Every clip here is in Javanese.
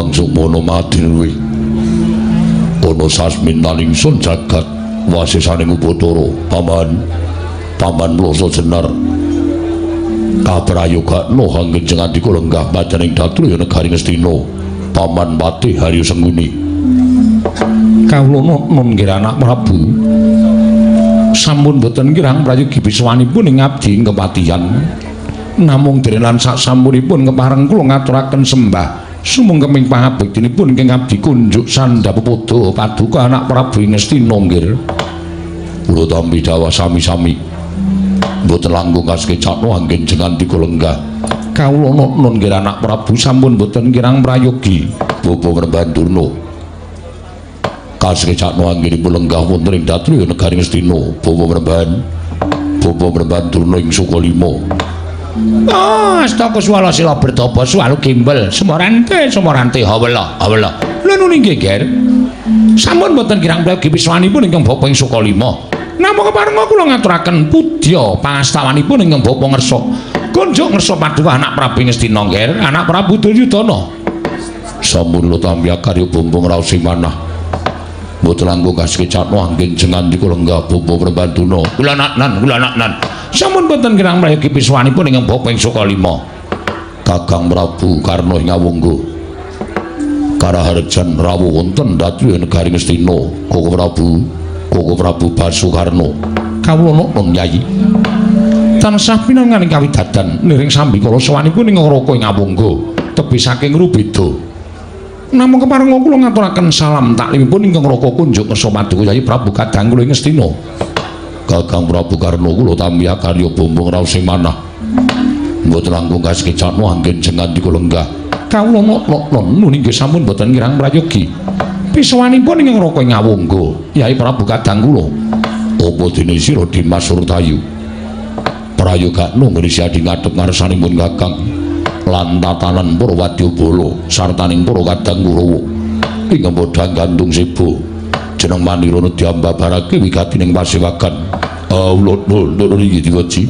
Bambang Sukmono madinwe. Ana sasmintan ingsun jagat wasisaning Upacara Paman Paman Ploso Jenar. Kaprayogakno anggen jengandika lenggah madyaning Datulaya negari Ngastina. Paman Patih Haryo Sengkuni. Kawula nun nggih anak Prabu. Sampun boten kirang prayogi biswanipun ing abdi ing kepatihan. Namung dene lan sak sampunipun kepareng kula ngaturaken sembah sumungkeming pangabektinipun ingkang abdi kunjuk sandhap pepodo paduka anak Prabu ing Ngastina nggih. Kula tampi dawuh sami-sami. Mboten langkung kasekecakno anggen jengandika lenggah. Kawula nun nggih anak Prabu sampun boten kirang prayogi Bapa Ngrembahan Durna. Kasekecakno anggenipun lenggah wonten ing Datulaya negari Ngastina. Bapa Ngrembahan Durna ing Sukalima. Ah, astaka swala sila bertapa swalu gembel semorante semorante hawela hawela. Lha nuni nggih, Ger. Sampun boten kirang prayogi piswanipun ingkang bapa ing Sukalima. Namung keparenga kula ngaturaken pudya pangastawanipun ingkang bapa ngersa. Kunjuk ngersa paduka anak Prabu Ngastina, Ger, anak Prabu Duryudana. Sampun kula tampi karya bumbung raos sing manah. Mboten langkung kasekecakno anggen jengandika lenggah Bapa Ngrembahan Durna. Kula naknan, kula naknan. Sampun boten kirang prayogi piswanipun ingkang bapa ing Sukalima. Kakang Prabu Karna ing Awangga. Karaharjan rawuh wonten Datulaya negari Ngastina. Koko Prabu Basukarna. Kawula noknon Yayi. Tansah pinanganing kawidadan niring sambikala sowanipun ing Raka ing Awangga, tebih saking Rubeda. Namung keparenga kula ngaturaken salam taklimipun ingkang Raka kunjuk ngersa paduka Yayi Prabu kadang kula ing Ngastina. Kakang Prabu Karna kula tampi karya bumbung raos sing manah. Mboten langkung kasekecakno anggen jengandika lenggah. Kawula noknon nuni nggih sampun boten kirang prayogi. Pisowanipun ingkang Raka ing Awangga, Yayi Prabu kadang kula. Apa dene sira Dimas Surtayu? Prayogakno ngrisi adi ngadhep ngarsanipun Kakang lan tatanan para wadyabala sartaning para kadang Kurawa. Ing padha gantung seba. Jeneng manira diambabarake wigatining pasewagan. Awula nun iki diwaji.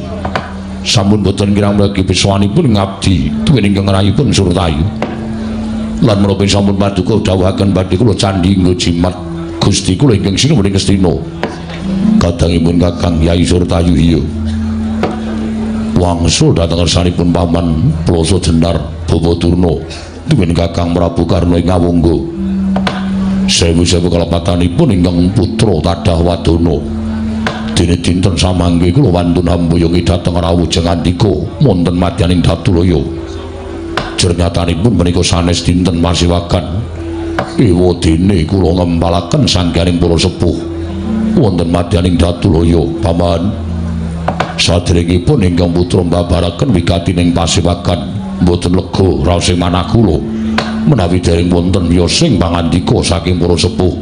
Sampun boten kirang prayogi pisowanipun ngabdi tuwin ingkang rayipun Surtayu. Lan menapa sampun paduka dawuhaken badhe kula candhi nggo jimat Gusti kula ingkang sinuwun ing Ngastina. Kadangipun Kakang Yai Surtayu iya. Wangsul dhateng ngersanipun Paman Ploso Jenar Bapa Durna tuwin Kakang Prabu Karna ing Awangga. Sewu-sewu kalepatanipun ingkang putra tadah wadana. Dene dinten samangke kula wantun hambuyangi dhateng rawuh jengandika wonten madyaning Datulaya. Jernyatanipun menika sanes dinten masiwagan. Ewa dene kula ngempalaken sangganing para sepuh wonten madyaning Datulaya. Paman, saderengipun ingkang putra mbabaraken wigatining pasewagan mboten lega raos ing manah kula menawi dereng wonten yosing pangandika saking para sepuh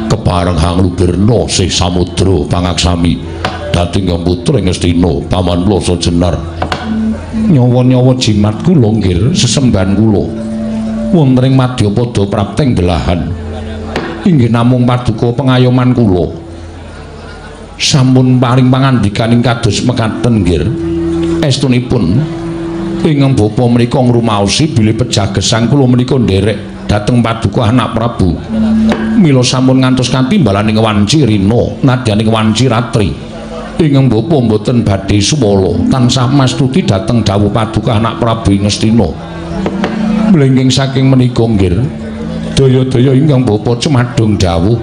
kepareng hanglubirna sih samudra pangaksami dhateng ingkang putra ing Ngastina. Paman Ploso Jenar, nyawa-nyawa jimat kula nggih sesembahan kula wonten ing madyapada prapteng belahan inggih namung paduka pengayoman kula. Sampun paring pangandikaning kados mekaten nggih. Estunipun ingkang bapa menika ngrumaosi bilih pejah gesang kula menika nderek dhateng paduka anak Prabu. Mila sampun ngantos katimbalaning wanci rina nadyaning wanci ratri. Ingkang bapa mboten badhe suwala tansah mastuti dhateng dawuh paduka anak Prabu ing Ngastina. Mlengking saking menika nggih, daya-daya ingkang bapa cumadung dawuh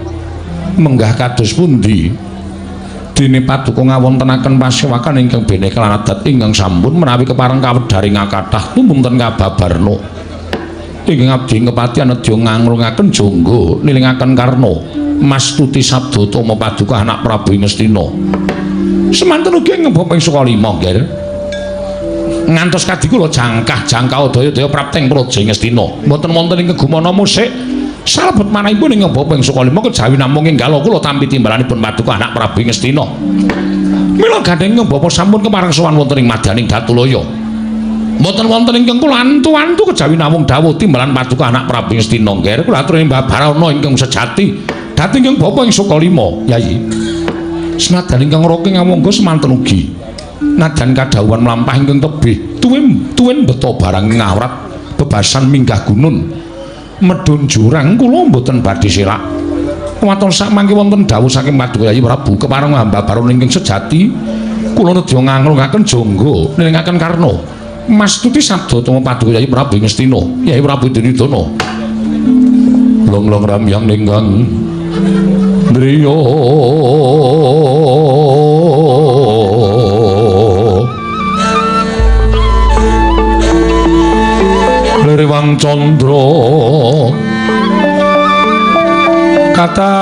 menggah kados pundi? Dene paduka ngawontenaken pasewakan ingkang bene kelan adat ingkang sampun menawi kepareng kawedharing kathah tumunten kababarna. Ingkang abdi kepatihan nedya ngangrungaken jangga nilingaken karna mastuti sabda utama paduka anak Prabu ing Ngastina. Semanten ugi ing bapa ing Sukalima nggih. Ngantos kadi kula jangkah jangkau daya-daya prapteng praja ing Ngastina. Mboten wonten ing kegumana musik. Salebet manahipun ing bapa ing Sukalima kejawi namung enggal kula tampi timbalanipun paduka anak Prabu ing Ngastina. Mila gandheng ing bapa sampun kepareng sowan wonten ing madyaning Datulaya. Mboten wonten ingkang kula antu-antu kejawi namung dawuh timbalan paduka anak Prabu ing Ngastina nggih. Kula aturi Babarana ingkang sejati dhateng ing bapa ing Sukalima, Yayi. Senajan ingkang raka ngawangga semanten ugi. Najan kadhawuhan mlampah ingkang tebih tuwin tuwin beto barang ngawrat bebasan minggah gunung. Medhun jurang kula mboten badhe selak. Waton sakmangke wonten dawuh saking Paduka Yayi Prabu kepareng hamba baron ingkang sejati kula nedya nganglungaken jangga nilingaken Karna. Mastuti sabda tama Paduka Yayi Prabu Ngastina, Yayi Prabu Duryudana. Long-long ramyang ninggang driya Liriwang candra katawengan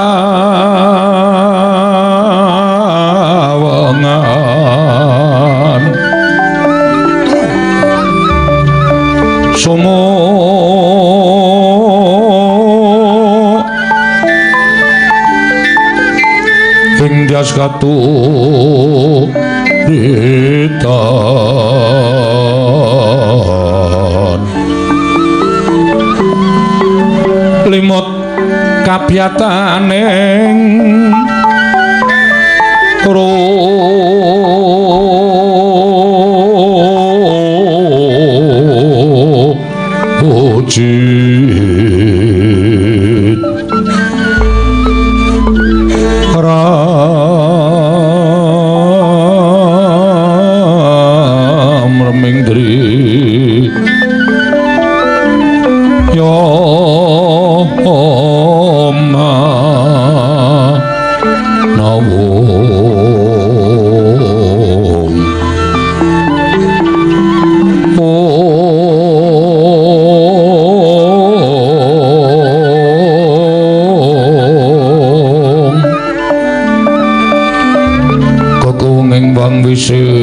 songo ing dyas katuritan limut kabyataning rojit ram reming dri yo nawung ong kekunging bang wisesa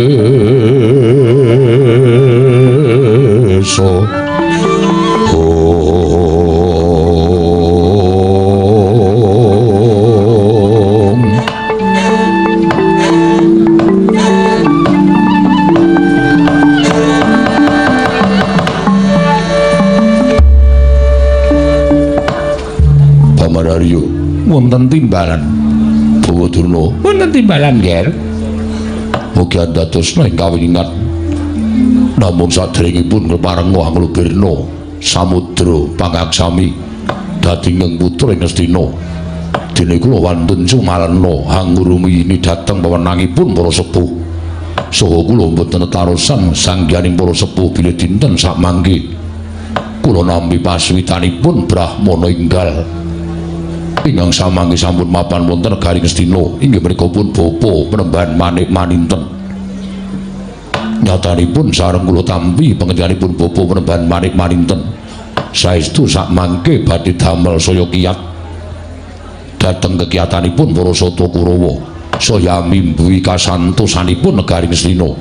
Wonten timbalan Bawa Durna, wonten timbalan nger. Mugi andadosna ing kawingingan. Namung saderengipun kepareng anglubirna samudra pangaksami dadi ingkang putra ing Ngastina. Dene kula wantun sumalena hangurumiyini dhateng pewenangipun para sepuh. Saha kula mboten tetarosan sangganing para sepuh bilih dinten samangke kula nampi paswitanipun Brahmana enggal ingkang samangke sampun mapan wonten negari Ngastina inggih menika pun bapa Panembahan Manik Maninten. Nyatanipun sareng kula tampi panjenenganipun bapa Panembahan Manik Maninten saestu sakmangke badhe damel saya kiyat dhateng kekiyatanipun para Sata Kurawa saya mimbuhi kasantosanipun negari Ngastina.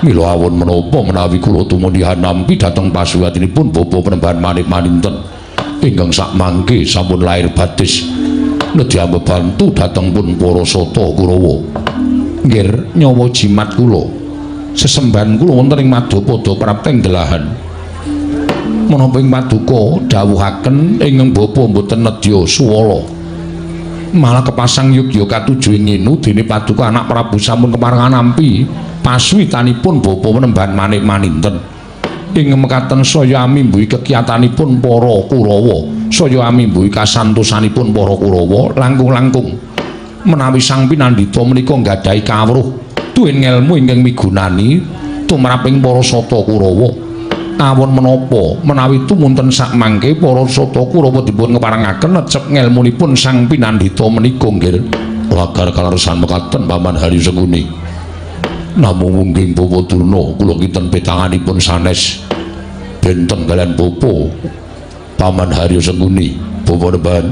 Mila awon menapa menawi kula tumuli nampi dhateng pasuwatinipun bapa Panembahan Manik Maninten ingkang sakmangke sampun lair batis nedya bebantu dhateng pun para Sata Kurawa. Nggir nyawa jimat kula sesembahan kula wonten ing Madyapada prapteng delahan. Menapa ing paduka dawuhaken ingkang bapa mboten nedya suwala malah kepasang yugya katuju ing nginu dene paduka anak Prabu sampun keparengan nampi paswitanipun bapa Panembahan Manik Maninten. Ing mekaten saya amimbuhi kekiyatanipun para Kurawa, saya amimbuhi kasantosanipun para Kurawa langkung-langkung menawi sang pinandhita menika nggadahi kawruh tuwin ngelmu ingkang migunani tumraping para Sata Kurawa. Awon menapa menawi tumunten sakmangke para Sata Kurawa dipun keparengaken necep ngelmunipun sang pinandhita menika nggih. Lagar kaleresan mekaten Paman Haryo Sengkuni. Namung mungging Bawa Durna kula kinten petanganipun sanes benten kalian bapa Paman Haryo Sengkuni. Bapak Panembahan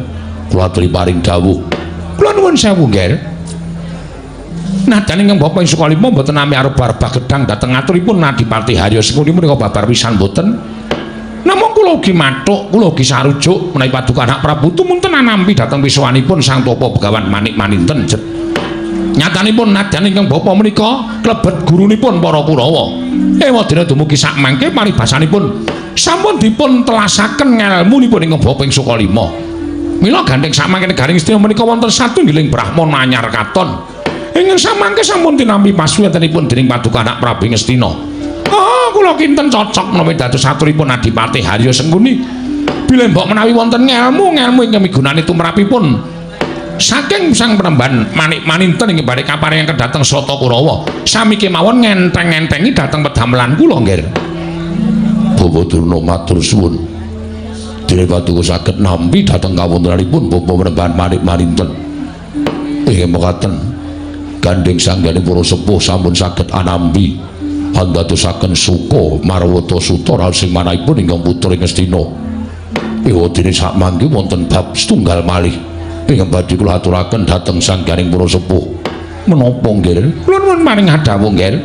kula aturi paring dawuh. Kula nuwun sewu nggih. Nadan ingkang bapa ing Sukalima mboten nami arep-arep gedhang dhateng aturipun Adipati Haryo Sengkuni menika babar pisan mboten. Namung kula ugi mathuk, kula ugi sarujuk menawi paduka anak Prabu tumunten nampi dhateng pisuwanipun Sang Tapa Begawan Manik Maninten. Nyatanipun nadyan ingkang bapa menika klebet gurunipun para Kurawa. Ewadene dumugi sakmangke paribasanipun sampun dipun telasaken ngelmunipun ingkang bapa ing Sukalima. Mila gandheng sakmangke negaring Ngastina menika wonten satunggiling brahmana anyar katon. Ingkang samangke sampun tinampi pasuwantenipun dening paduka anak Prabu Ngastina. Oh, kula kinten cocok menawi dados aturipun Adipati Haryo Sengkuni. Bilih mbok menawi wonten ngelmu-ngelmu ingkang migunani tumrapipun saking Sang Panembahan Manik Maninten ing badhe kaparingaken dhateng Sata Kurawa, sami kemawon ngenteng-ngentengi dhateng pedamelan kula nggih. Bapak Durna matur suwun. Dene paduka saged nampi dhateng kawontenanipun Bapak Panembahan Manik Maninten. Inggih mekaten gandheng sanggane para sepuh sampun saged anampi andadosaken suka marwata suta raos sing manahipun ingkang putra ing Ngastina. Ewadene sakmangke wonten bab setunggal malih ingkang badhe kula aturaken dhateng sangganing para sepuh. Menapa nggih? Kula nuwun maring dawuh nggih.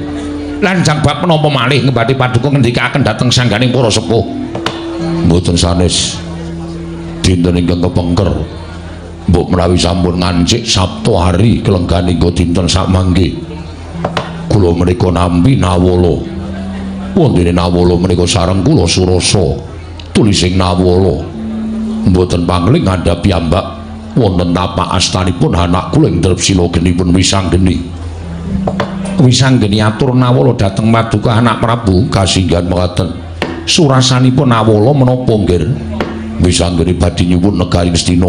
Lanjang bab menapa malih badhe paduka ngendikaken dhateng sangganing para sepuh? Mboten sanes dinten ingkang kepengker mbok menawi sampun ngancik Sabtu hari kelenggan hingga dinten sakmangke kula menika nampi nawala. Wontene nawala menika sareng kula surasa tulising nawala mboten pangling ngandhap piyambak wonten tapak astanipun anak kula ing Drepsila genipun Wisanggeni. Wisanggeni atur nawala dhateng paduka anak Prabu. Kasinggihan mekaten. Surasanipun nawala menapa nggih? Wisanggeni badhe nyuwun negari Ngastina.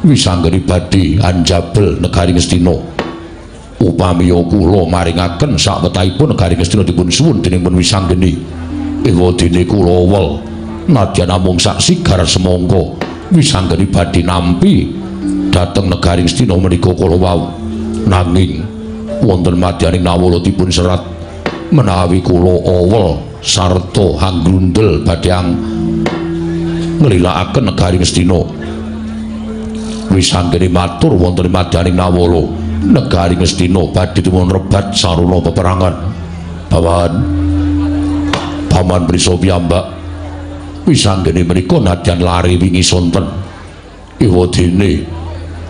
Wisanggeni badhe anjabel negari Ngastina. Upamiya kula maringaken sakwetahipun negari Ngastina dipun suwun dening pun Wisanggeni. Ewadene kula wel nadyan namung sak sigar semangka Wisanggeni badhe nampi dhateng negari Ngastina menika kala wau. Nanging wonten madyaning nawala dipun serat menawi kula awel sarta hanggrundel badhe nglilakaken negari Ngastina. Wisanggeni matur wonten madyaning nawala negari Ngastina badhe dipun rebat sarana peperangan. Paman, Paman prisa piyambak Wisanggeni menika nadyan lari wingi sonten. Ewadene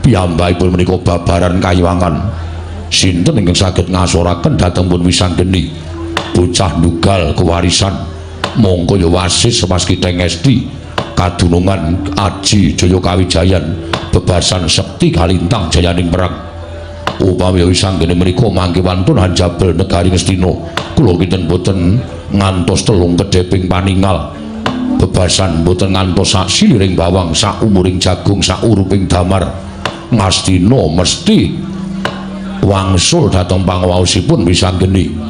piyambakipun menika babaran kayiwangan. Sinten ingkang saged ngasoraken dhateng pun Wisanggeni? Bocah ndugal kewarisan mongko ya wasis waskita ngesti kadunungan aji jaya kawijayan bebasan sekti kalintang jayaning perang. Upami Wisanggeni menika mangke wantun anjabel negari Ngastina, kula kinten boten ngantos telung kedheping paningal bebasan boten ngantos sak siliring bawang sak umuring jagung sak uruping damar. Ngastina mesti wangsul dhateng pangawaosipun Wisanggeni.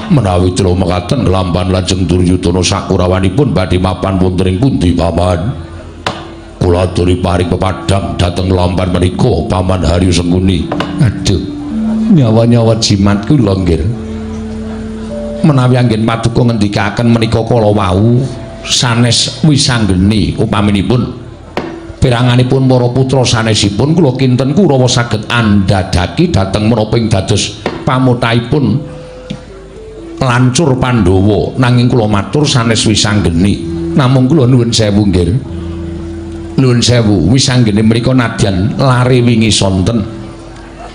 Menawi telu mekaten kelampan lajeng Duryudana sakurawanipun badhe mapan wonten ing pundi Paman? Kula aturi paring pepadhang dhateng lampan menika Paman Haryo Sengkuni. Aduh, nyawa-nyawa jimat kula nggih. Menawi anggen paduka ngendikaken menika kala wau sanes Wisanggeni upaminipun piranganipun para putra sanesipun kula kinten Kurawa saged andhadhaki dhateng menapa ing dados pamutahipun lancur Pandhawa. Nanging kula matur sanes Wisanggeni. Namung kula nuwun sewu nggih. Nuwun sewu, Wisanggeni menika nadyan lare wingi sonten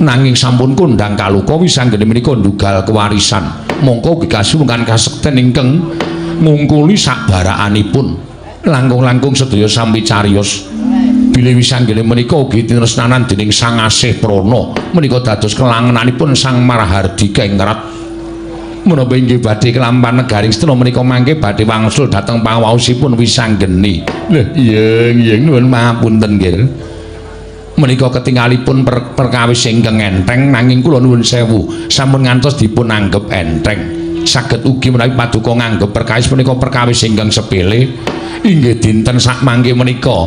nanging sampun kondhang kaluka Wisanggeni menika ndugal kewarisan. Mongko ugi kasuwungan kasekten ingkang ngungkuli sakbarakanipun langkung-langkung sedaya sami cariyos. Bilih Wisanggeni menika ugi tinresnanan dening Sang Asih Prana menika dados kelangenanipun Sang Marahardika ing Ngerat. Menapa inggih badhe kelampan negari Ngastina menika mangke badhe wangsul dhateng pangawaosipun Wisanggeni. Lho iya iya nuwun mahapunten nggih. Menika ketingalipun perkawis ingkang enteng nanging kula nuwun sewu sampun ngantos dipun anggep enteng. Saged ugi menawi paduka nganggep perkawis menika perkawis ingkang sepele. Inggih dinten sakmangke menika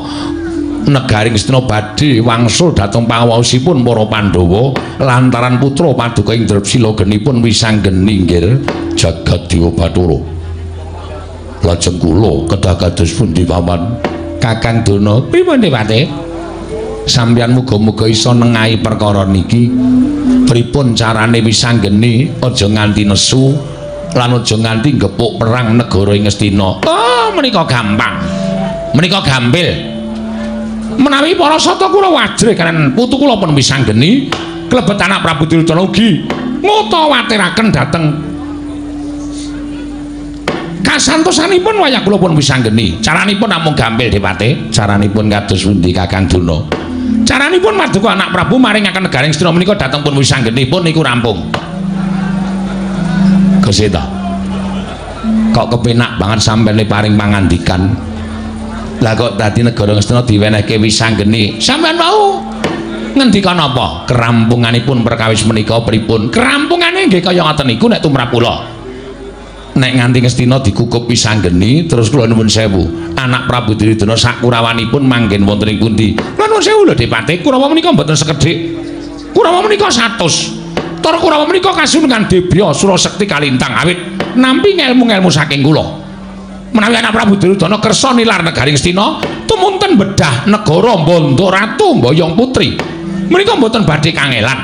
negari Ngastina badhe wangsul dhateng pangawaosipun para Pandhawa lantaran putra paduka ing Drepsila genipun Wisanggeni nggih. Jagat Dewa Bathara. Lajeng kula kedah kados pundi Paman? Kakang Durna, pripun Dewate? Sampeyan muga-muga iso nengahi perkara niki. Pripun carane Wisanggeni aja nganti nesu lan aja nganti gepuk perang negara ing Ngastina. Oh, menika gampang. Menika gampil. Menawi para sata kula wajrih kaliyan putu kula pun Wisanggeni klebet anak Prabu Duryudana ugi ngutawatiraken dhateng kasantosanipun wayah kula pun Wisanggeni. Caranipun namung gampil Dewate. Caranipun kados pundi Kakang Durna? Caranipun paduka anak Prabu maringaken negari Ngastina menika dhateng pun Wisanggeni pun niku rampung. Guseta. Kok kepenak banget sampeyan paring pangandikan. Lah kok dadi negara Ngastina diwenehke Wisanggeni? Sampeyan wau ngendika napa? Kerampunganipun perkawis menika pripun? Kerampungane nggih kaya ngoten niku nek tumrap kula. Nek nganti Ngastina dikukup Wisanggeni terus kula nuwun sewu, anak Prabu Duryudana sakurawanipun manggen wonten ing pundi? Kula nuwun sewu lho Depate, Kurawa menika mboten sekedhik. Kurawa menika 100. Tur Kurawa menika kasunungan Debya Surasekti kalintang awit nampi ngelmu-ngelmu saking kula. Menawi anak Prabu Duryudana kersa nilar negari Ngastina, tumunten bedah negara Bondo Ratu Mboyong Putri. Menika mboten badhe kangelan.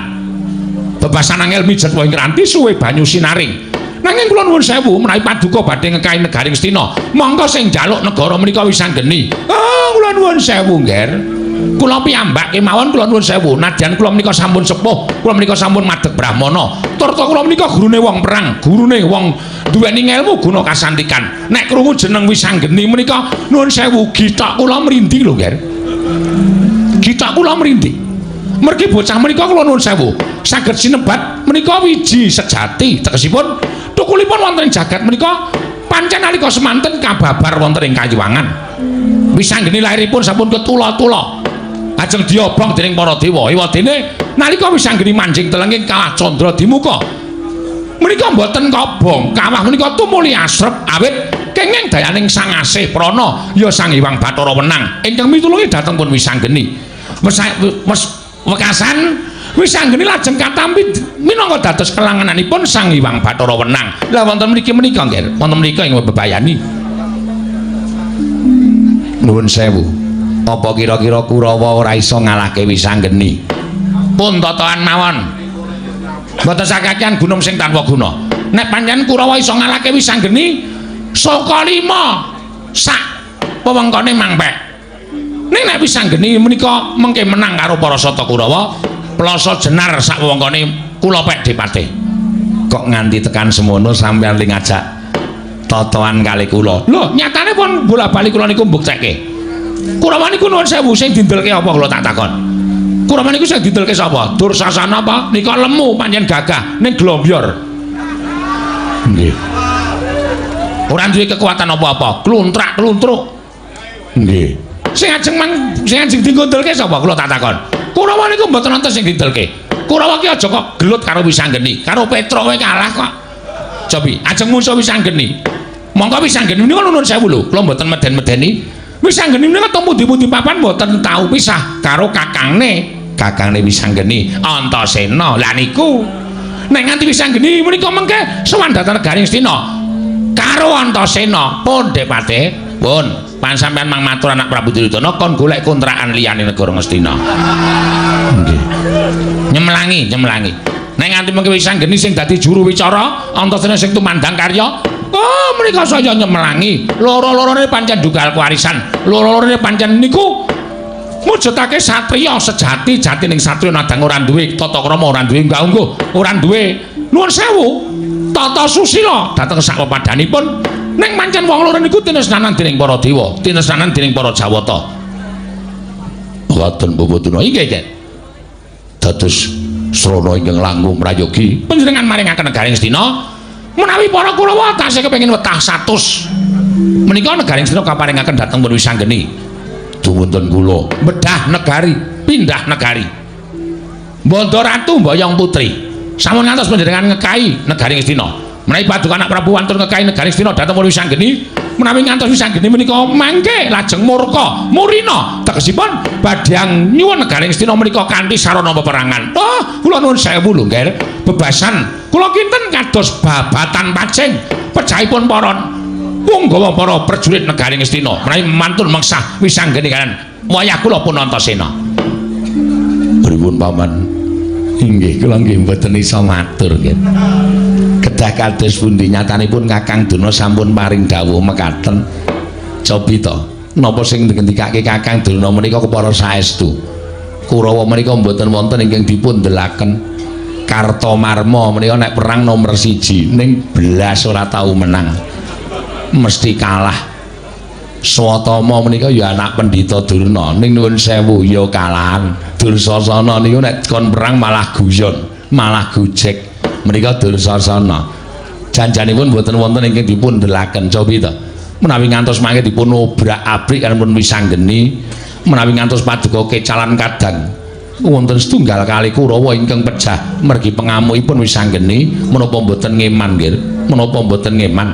Bebasan angel mijet ing ranti suwe banyu sinaring. Nanging kula nuwun sewu menawi paduka badhe ngekahi negari Ngastina, monggo sing njaluk negara menika Wisanggeni. Ah, kula nuwun sewu, Ngger. Kula piyambak kemawon kula nuwun sewu, nadyan kula menika sampun sepuh, kula menika sampun madeg brahmana. Turta kula menika gurune wong perang, gurune wong duweni ngelmu guna kasantikan. Nek krungu jeneng Wisanggeni menika nuwun sewu, githok kula mrinding lho, Ngger. Githok kula mrinding. Mergi bocah menika kula nuwun sewu, saged sinebat menika wiji sejati, tegesipun tukulipun wonten ing jagat menika pancen nalika semanten kababar wonten ing kayuwangan. Wisanggeni lairipun sampun ketula-tula. Ajeng diobong dening para dewa. Ewadene nalika Wisanggeni manjing telenging kawah candra dimuka. Menika mboten kobong, kawah menika tumuli asrep awit kenging dayaning Sang Asih Prana ya Sang Hyang Bathara Wenang ingkang mitulungi dhateng pun Wisanggeni. Wes wekasan Wisanggeni lajeng katampi minangka dados kelangananipun Sang Hyang Bathara Wenang. Lah wonten mriki menika nggih, wonten mrika ing bebayani. Nuwun sewu. Apa kira-kira Kurawa ora iso ngalahke Wisanggeni? Pun totohan mawon. Mboten sakakean gunung sing tanpa guna. Nek pancen Kurawa iso ngalahke Wisanggeni, saka lima sak wewengkone mangpek. Ning nek Wisanggeni menika mengke menang karo para Sata Kurawa, plasa jenar sak wewengkone kula pek Depate. Kok nganti tekan semono sampeyan ling ngajak totohan kali kula? Lho, nyatane pun bola-bali kula niku mbuktekke. Kurawa niku nuwun sewu sing dindelke apa kula tak takon. Kurawa niku sing dindelke sapa? Dursasana apa? Nika lemu pancen gagah ning glomyor. Nggih. Ora duwe kekuatan apa-apa, kluntrak-kluntruk. Nggih. Sing ajeng mang sing ajeng dindelke sapa kula tak takon. Kurawa niku mboten wonten sing dindelke. Kurawa ki aja kok gelut karo Wisanggeni, karo Petruk wae kalah kok. Cobi, ajeng musuh Wisanggeni. Mongko Wisanggeni niku nuwun sewu lho, kula mboten meden-medeni. Wisanggeni menika teng pundi-pundi papan mboten tau pisah karo kakangne. Kakangne Wisanggeni Antasena. Lah niku nek nganti Wisanggeni menika mengke sowan dhateng negari Ngastina karo Antasena pun Depate pun pan sampean mang matur anak Prabu Duryudana kon golek kontrakan liyane negara Ngastina. Nggih. Nyemlangi, nyemlangi. Nek nganti mengke Wisanggeni sing dadi juru wicara, Antasena sing tumandang karya, oh menika saya nyemelangi. Loro-lorone pancen dugal kewarisan. Loro-lorone pancen niku mujudake satriya sejati, jatining satriya nadang ora duwe tata krama, ora duwe unggah-ungguh, ora duwe nuwun sewu tata susila dhateng sak pepadhanipun. Ning pancen wong loro niku tinesnanan dening para dewa, tinesnanan dening para jawata. Ngoten Bapak Durna. Inggih, nggih. Dados srana ingkang langkung prayogi panjenengan maringaken negari Ngastina menawi para Kurawa tasih kepengin wetah 100 menika negari Ngastina kaparingaken dhateng pun Wisanggeni. Dumunten kula bedah negari, pindah negari. Bondo Ratu Mboyong Putri. Sampun ngantos panjenengan ngekahi negari Ngastina. Menawi paduka anak Prabu wantun ngekahi negari Ngastina dhateng pun Wisanggeni, menawi ngantos Wisanggeni menika mangke lajeng murka, murina tegesipun badhe nyuwun negari Ngastina menika kanthi sarana peperangan. Oh, kula nuwun sewu lho, Ngger. Bebasan kula kinten kados babatan pacing pejahipun para punggawa para prajurit negari Ngastina menawi mantun mengsah Wisanggeni kalian wayah kula pun Antasena. Pripun paman? Inggih, kula nggih mboten iso matur nggih. Kedah kados pundi nyatanipun Kakang Durna sampun paring dawuh mekaten. Cobi to, napa sing ngendikake Kakang Durna menika kepara saestu? Kurawa menika mboten wonten ingkang dipun delaken. Kartomarma menika nek perang nomor 1 ning blas ora tau menang. Mesti kalah. Swatama menika ya anak Pendhita Durna ning nuwun sewu ya kalahan. Dursasana niku nek kon perang malah guyon, malah gojek. Menika Dursasana. Janjanipun mboten wonten ingkang dipun delaken. Cobi to. Menawi ngantos mangke dipun obrak-abrik kaliyan Wisanggeni, menawi ngantos paduka kecalan kadang wonten setunggal kali Kurawa ingkang pejah mergi pengamukipun Wisanggeni, menapa mboten ngeman nggih? Menapa mboten ngeman?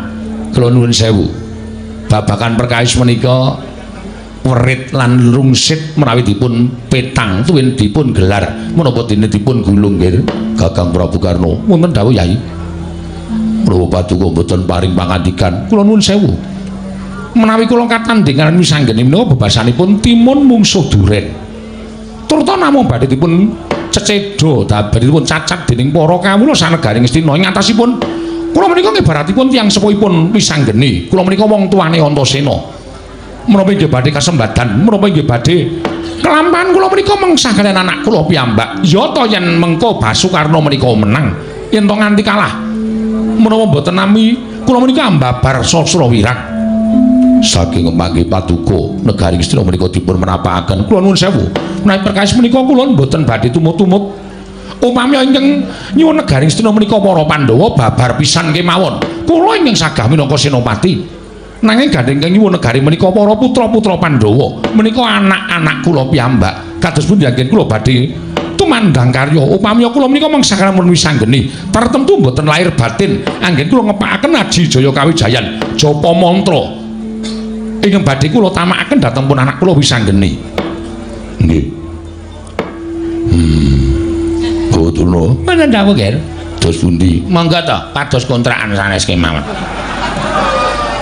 Kula nuwun sewu. Babagan perkawis menika werit lan rungsit menawi dipun petang tuwin dipun gelar menapa dene dipun gulung nggih Kakang Prabu Karna. Wonten dawuh Yai. Menapa paduka mboten paring pangandikan? Kula nuwun sewu. Menawi kula katandhingan Wisanggeni menika bebasanipun timun mungsuh duren. Turta namung badhe dipun cecedha, badhe dipun cacat dening para kawula sanegari Ngastina. Ing atasipun kula menika ngibaratipun tiyang sepuhipun Wisanggeni. Kula menika wong tuane Antasena. Menapa inggih badhe kasembadan, menapa inggih badhe kelampahan kula menika mengsah kaliyan anak kula piyambak. Ya ta yen mengko Basukarna menika menang, yen to nganti kalah. Menapa mboten nami kula menika ambabar sastra wirang. Saking mangke paduka negari Ngastina menika dipun menapakaken. Kula nuwun sewu. Menawi perkawis menika kula mboten badhe tumut-tumut. Upami ingkang nyuwun negari Ngastina menika para Pandhawa babar pisan kemawon. Kula ingkang sagah minangka senopati. Nanging gandheng ingkang nyuwun negari menika para putra-putra Pandhawa, menika anak-anak kula piyambak. Kados pundi anggen kula badhe tumandang karya upami kula menika mengsah kalamun Wisanggeni, tertentu mboten lahir batin anggen kula ngepakaken Aji Jaya Kawijayan japa mantra ingkang badhe kula tamakaken dhateng pun anak kula Wisanggeni. Nggih. Bodurna. Wonten dawuh, Ger. Dos pundi? Monggo to, pados kontrakan sanes kemawon.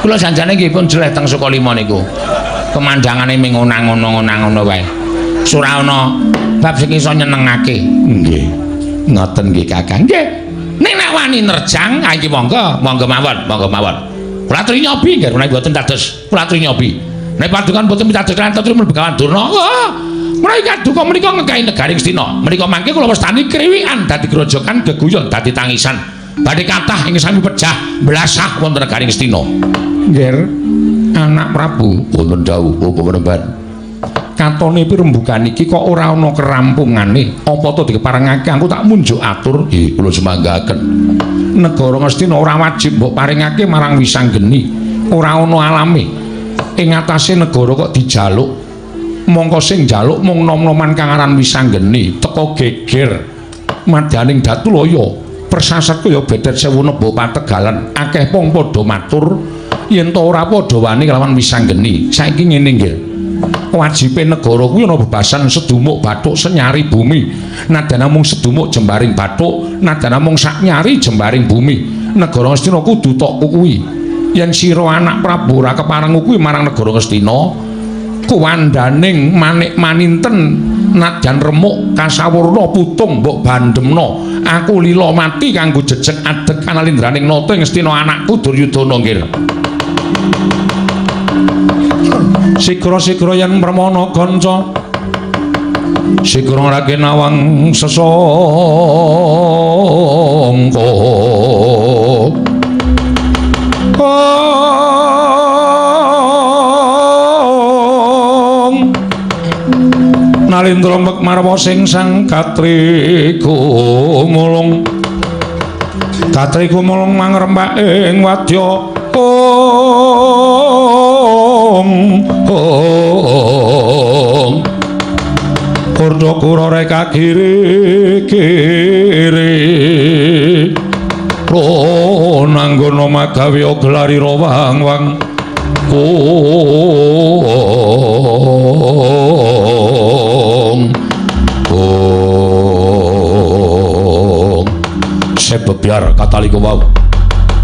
Kula janjane nggih pun jeleh teng Sukalima niku. Pemandangane ming ngono-ngono wae. Ora ana bab sing iso nyenengake. Nggih. Ngoten nggih Kakang. Nggih. Ning nek wani nerjang, ha iki monggo, monggo mawon, monggo mawon. Kula aturi nyobi nggih, menawi mboten dados kula aturi nyobi. Nek padukan mboten pitados kaliyan Satria Begawan Durna. Wah, menawi kaduka menika ngekai negari Ngastina. Menika mangke kula wastani kriwikan dadi grojogan geguyon dadi tangisan. Badhe kathah ing sami pejah blasah wonten negari Ngastina. Nggih, anak Prabu wonten dawuh apa penemban. Katone pirembugan iki kok ora ana kerampungane. Apa to dikeparengake aku tak munjuk atur? Nggih, kula semanggaken. Negara Ngastina ora wajib mbok paringake marang Wisanggeni. Ora ana alame. Ing atase negara kok dijaluk. Mongko sing njaluk mung nom-noman kang aran Wisanggeni, teka geger madyaning Datulaya. Persasat kaya bedet sewu neba pategalan. Akeh wong padha matur yen ta ora padha wani kelawan Wisanggeni. Saiki ngene nggih. Wajibe negara kuwi ana bebasan sedumuk bathuk senyari bumi. Nadyan namung sedumuk jembaring bathuk, nadyan namung sak nyari jembaring bumi. Negara Ngastina kudu tok kuwi. Yen sira anak Prabu ora kepareng kuwi marang negara Ngastina, kuwandaning manik maninten nadyan remuk kasawurna putung mbok bandemna. Aku lila mati kanggo jejeg adeg kanalindraning nata Ngastina anakku Duryudana nggih. Sigra-sigra yen permana kanca sigra ngrake nawang sesangka. Nalindra mek marwa sing sang katri gumulung. Katri gumulung mangrembak ing wadya. Ong Kurda kura reka kiri kiri Ronanggono magawe gelari rawang wang Ong Ong Sebebyar katalika wau.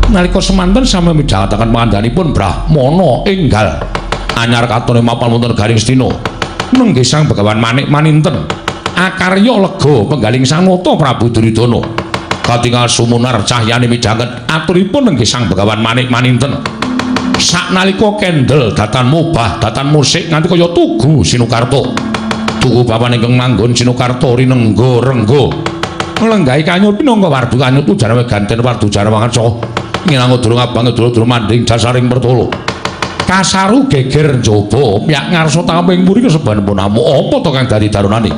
Nalika semanten sami midhangetaken pangandhanipun Brahmana enggal anyar katone mapan wonten Garing Ngastina. Nenggih Sang Begawan Manik Maninten akarya lega penggaling Sang Nata Prabu Duryudana. Katingal sumunar cahyane midhanget aturipun nenggih Sang Begawan Manik Maninten. Saknalika kendel datan mubah datan musik nganti kaya tugu Sinukarta. Tugu papan ingkang manggon Sinukarta rinengga rengga. Nglenggahi kanyut pinangka wardu kanyut ujar weganten wardu jarawangan saha ngilang durung abang durung manding jasaring pertolo. Kasaru geger njaba piyak ngarsa tameng mburi kesebanipun amuk apa to kang dadi darunane.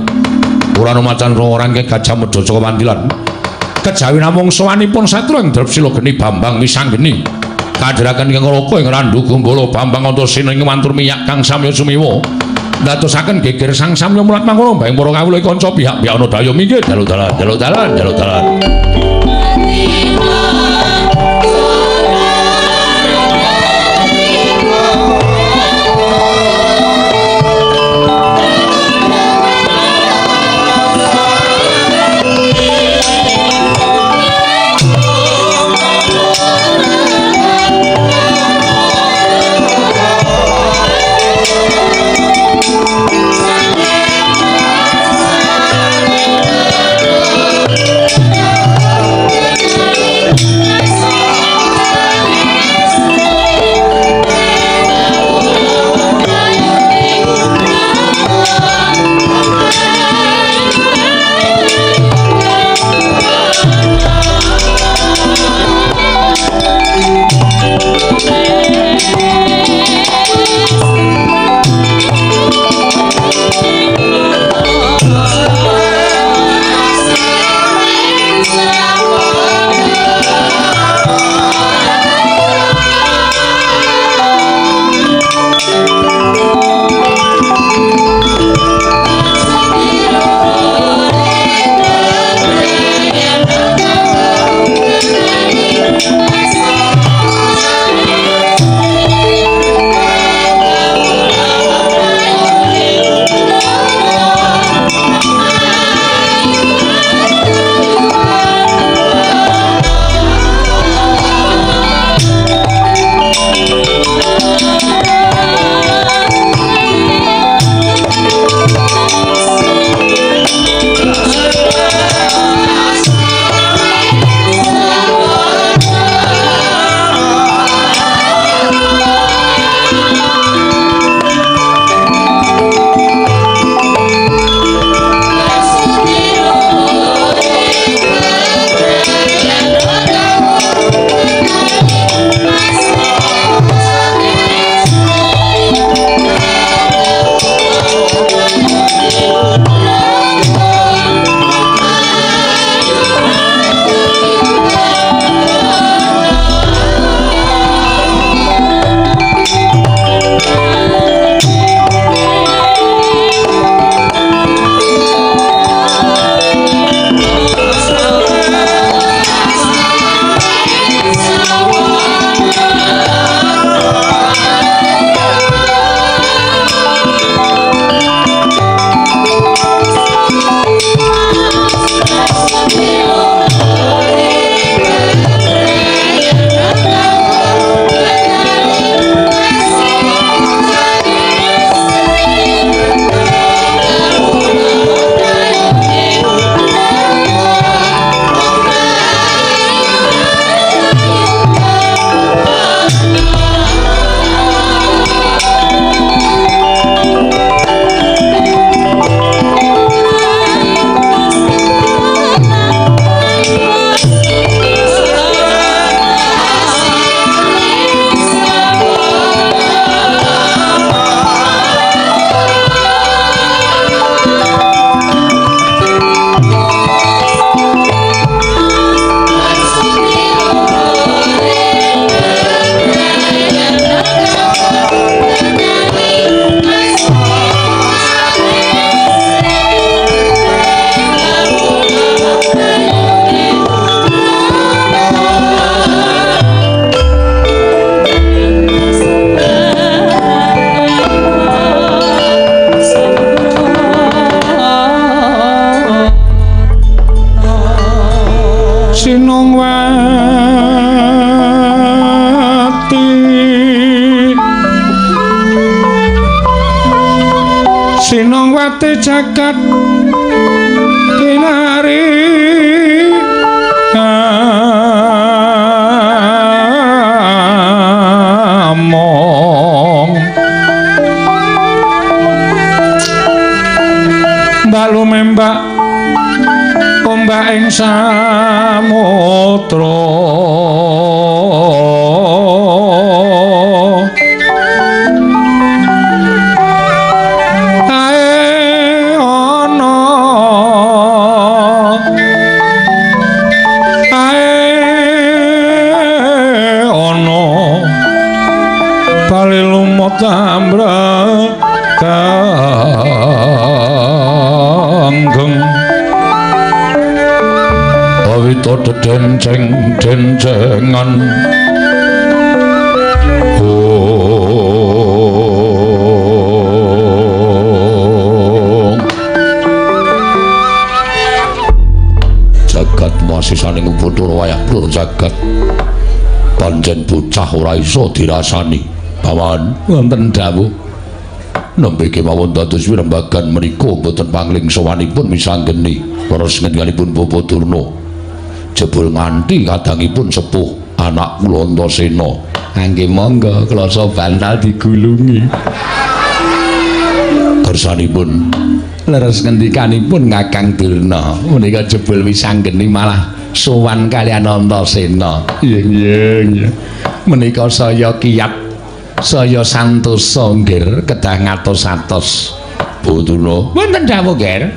Ora ana macan rangke gajah medha saka wandilan. Kejawi namung sowanipun satru ing Drepsila Geni Bambang Wisanggeni. Kadheraken ingkang Raka ing Randhu Gombala Bambang Antasena ing mantur miyak kang samya sumiwa. Ndadosaken geger sang samya mulat mangkono bayang para kawula kanca pihak-pihak ana daya minggir dalu dalan dalu dalan dalu dalan. Sinongwati jagat kinari among balu membak ombak ing samudra. Ae ana tambra kanggeng awita dedenceng dencengan. Jagat masisaning Bathara wayah blur jagat pancen bocah ora iso dirasani. Paman wonten dawuh nembe kemawon dados wirembagan menika boten pangling sowanipun misanggeni leres ngendikanipun Bapak Durna. Jebul nganti kadangipun sepuh anak kula Antasena. Angge monggo klasa bantal digulungi. Kersanipun leres ngendikanipun Kakang Durna menika jebul wisanggeni malah sowan kaliyan Antasena. Iya. Menika saya kiyat, saya santosa nggir kedah ngatos-atos. Durna wonten dawuh nggir.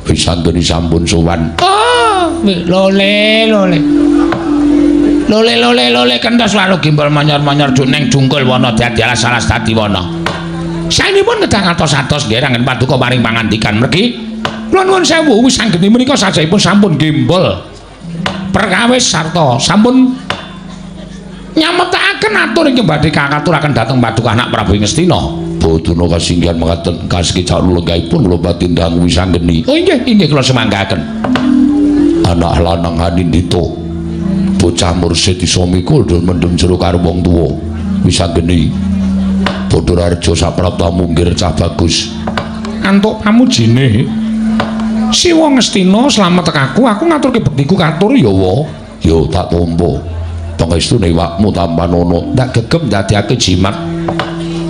Wisanggeni sampun sowan. Oh, lole lole. Lole lole lole kentos walu gimbal manyor-manyor juneng jungkul wana dadi alas-alas dadi wana. Saenipun kedah ngatos-atos nggih anggen paduka paring pangandikan mergi kula nuwun sewu wisanggeni menika sajahipun sampun gembol perkawis sarta sampun nyametakaken atur ingkang badhe kakaturaken dhateng paduka anak Prabu Ngastina. Boduna kasinggihan mekaten kasekecak lenggahipun kula patindang wisanggeni. Oh inggih inggih kula semanggaken. Anak lanang Anindita bocah mursid iso mikul mendem jero karo wong tuwa. Wisanggeni Bathara saprapta munggir cah bagus. Antuk pamujine Siwa Ngastina slamet aku, aku ngaturke bektiku katur ya wa. Ya tak tampa. Pangestune wakmu tampanana, ndak gegem ndadekake jimat.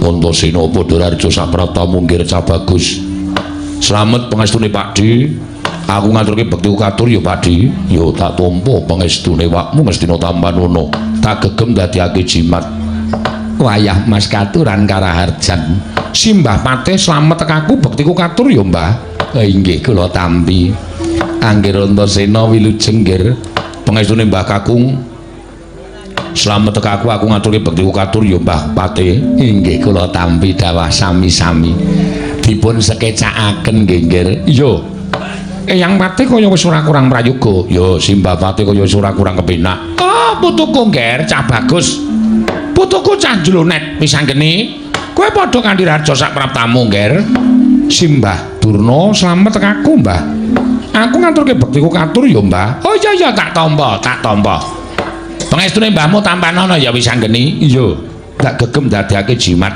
Antasena Bathara saprapta munggir cah bagus. Slamet pangestune Pakdi. Aku ngaturke bektiku katur ya Pakdi. Ya tak tampa pangestune wakmu Ngastina tampanana, tak gegem ndadekake jimat. Wayah Mas katuran karaharjan. Simbah Patih slamet aku bektiku katur ya Mbah. Inggih kula tampi. Anggir Antasena wilujeng nggir. Pangestune Mbah Kakung. Slamet aku, aku ngaturke bektiku katur ya Mbah Patih. Inggih kula tampi dawah sami-sami. Dipun sekecakaken nggih nggir. Iya. Eyang Patih kaya wis ora kurang prayoga. Ya Simbah Patih kaya wis ora kurang kepenak. Oh putuku nggir cah bagus. Putuku cah jlonet wisanggeni. Kowe padha kanthi raja sak praptamu nggir. Simbah Durna slamet aku Mbah. Aku ngaturke bektiku katur ya Mbah. Oh iya iya tak tampa, tak tampa. Pangestune mbahmu tampanana ya wisanggeni. Iya, tak gegem ndadekake jimat.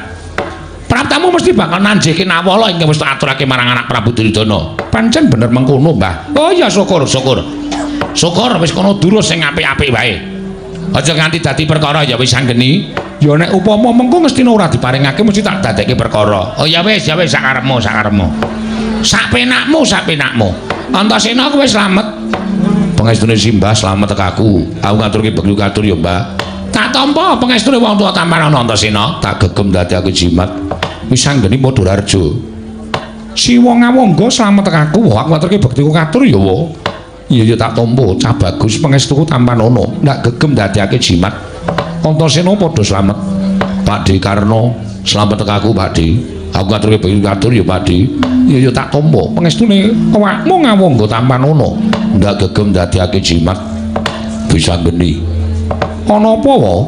Praptamu mesti bakal nanjihke nawala ingkang wis tak aturake marang anak Prabu Duryudana. Pancen bener mengkono Mbah. Oh iya syukur syukur. Syukur wis kono durus sing apik-apik wae. Aja nganti dadi perkara ya wisanggeni. Ya nek upama mengko Ngastina ora diparingake mesti tak dadekke perkara. Oh ya wis sakarepmu sakarepmu. Sak penakmu sak penakmu. Antasena kowe slamet. Pangestune Simbah slamet aku. Aku ngaturke bekti katur ya Mbah. Tak tampa pangestune wong tuwa tampanana Antasena. Tak gegem dadekake jimat. Wisanggeni Padha Raja. Siwa ngawangga slamet aku. Wah aku ngaturke bektiku katur ya wa. Iya ya tak tampa cah bagus pangestuku tampanana. Ndak gegem dadekake jimat. Antasena padha slamet. Pakde Karna slamet aku Pakde. Aku ngaturke bekti katur ya Pakde. Iya ya tak tampa pangestune awakmu ngawangga tampanana. Ndak gegem dadekake jimat. Wisanggeni. Ana apa wa?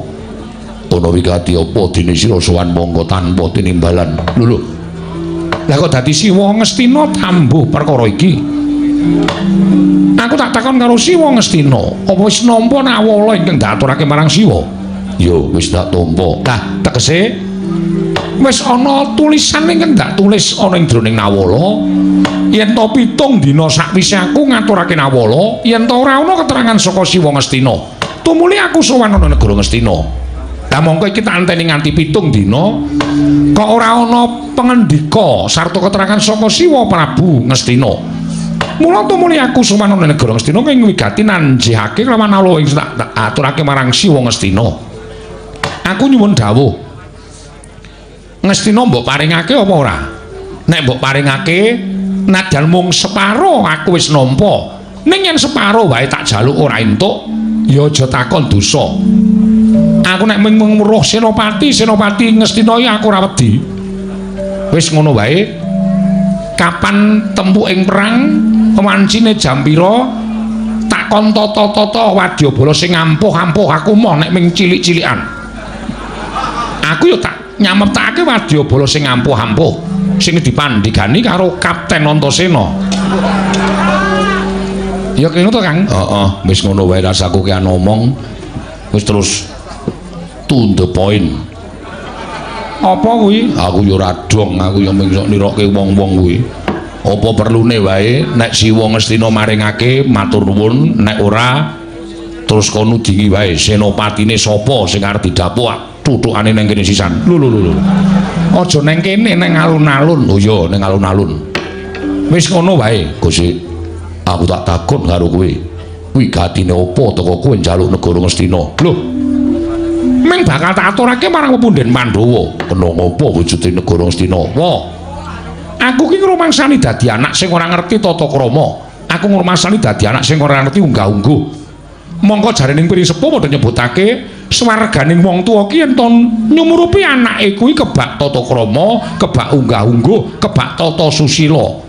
Ana wigati apa dene sira sowan monggo tanpa tinimbalan. Lho lho. Lah kok dadi Siwa Ngastina tambuh perkara iki? Aku tak takon karo Siwa Ngastina, apa wis nampa nawala ingkang diaturake marang Siwa? Ya wis tak tampa. Lah tegese wis ana tulisan ingkang ndak tulis ana ing jroning nawala yen to 7 dina sakwise aku ngaturake nawala yen to ora ana keterangan saka Siwa Ngastina tumuli aku sowan ana negara Ngastina. Lah mongko iki tak anteni nganti 7 dina kok ora ana pengendika sarta keterangan saka Siwa Prabu Ngastina. Mula tumuli aku sowan ana negara Ngastina ing wigati nanjihake kelawan nawala ing tak aturake marang Siwa Ngastina. Aku nyuwun dawuh. Ngastina mbok paringake apa ora? Nek mbok paringake nadyan mung separo aku wis nampa. Ning yen separo wae tak jaluk ora entuk, ya aja takon dosa. Aku nek mung weruh Senopati, Senopati Ngastina iki aku ora wedi. Wis ngono wae. Kapan tempuh ing perang, wancine jam pira? Tak kon tata-tata wadyabala sing ampuh-ampuh, aku moh nek ming cilik-cilikan. Aku ya tak nyameptakake wadyabala sing ampuh-ampuh sing dipandhegani karo Kapten Antasena. Ya kene to, Kang? Heeh, wis ngono wae rasaku ki ngomong. Wis terus to the point. Apa kuwi? Aku ya ora dong, aku ya mung sok nirokke wong-wong kuwi. Apa perlune wae nek Siwa Ngastina maringake matur nuwun, nek ora terus kono dingi wae senopatine sapa sing arep didhapuk tutukane nang kene sisan. Lho lho lho. Aja nang kene, nang alun-alun. Oh iya, nang alun-alun. Wis ngono wae, Gusti. Aku tak takon karo kowe. Wigatine apa teko kowe njaluk negara Ngastina? Lho. Ming bakal tak aturake marang pepunden Pandhawa. Kena ngopo wujude negara Ngastina? Wah. Aku ki ngrumangsani dadi anak sing ora ngerti tata krama. Aku ngrumangsani dadi anak sing ora ngerti unggah-ungguh. Mongko jarene piring sepuh padha nyebutake swarganing wong tuwa ki yen to nyumurupi anake kuwi kebak tata krama, kebak unggah-ungguh, kebak tata susila.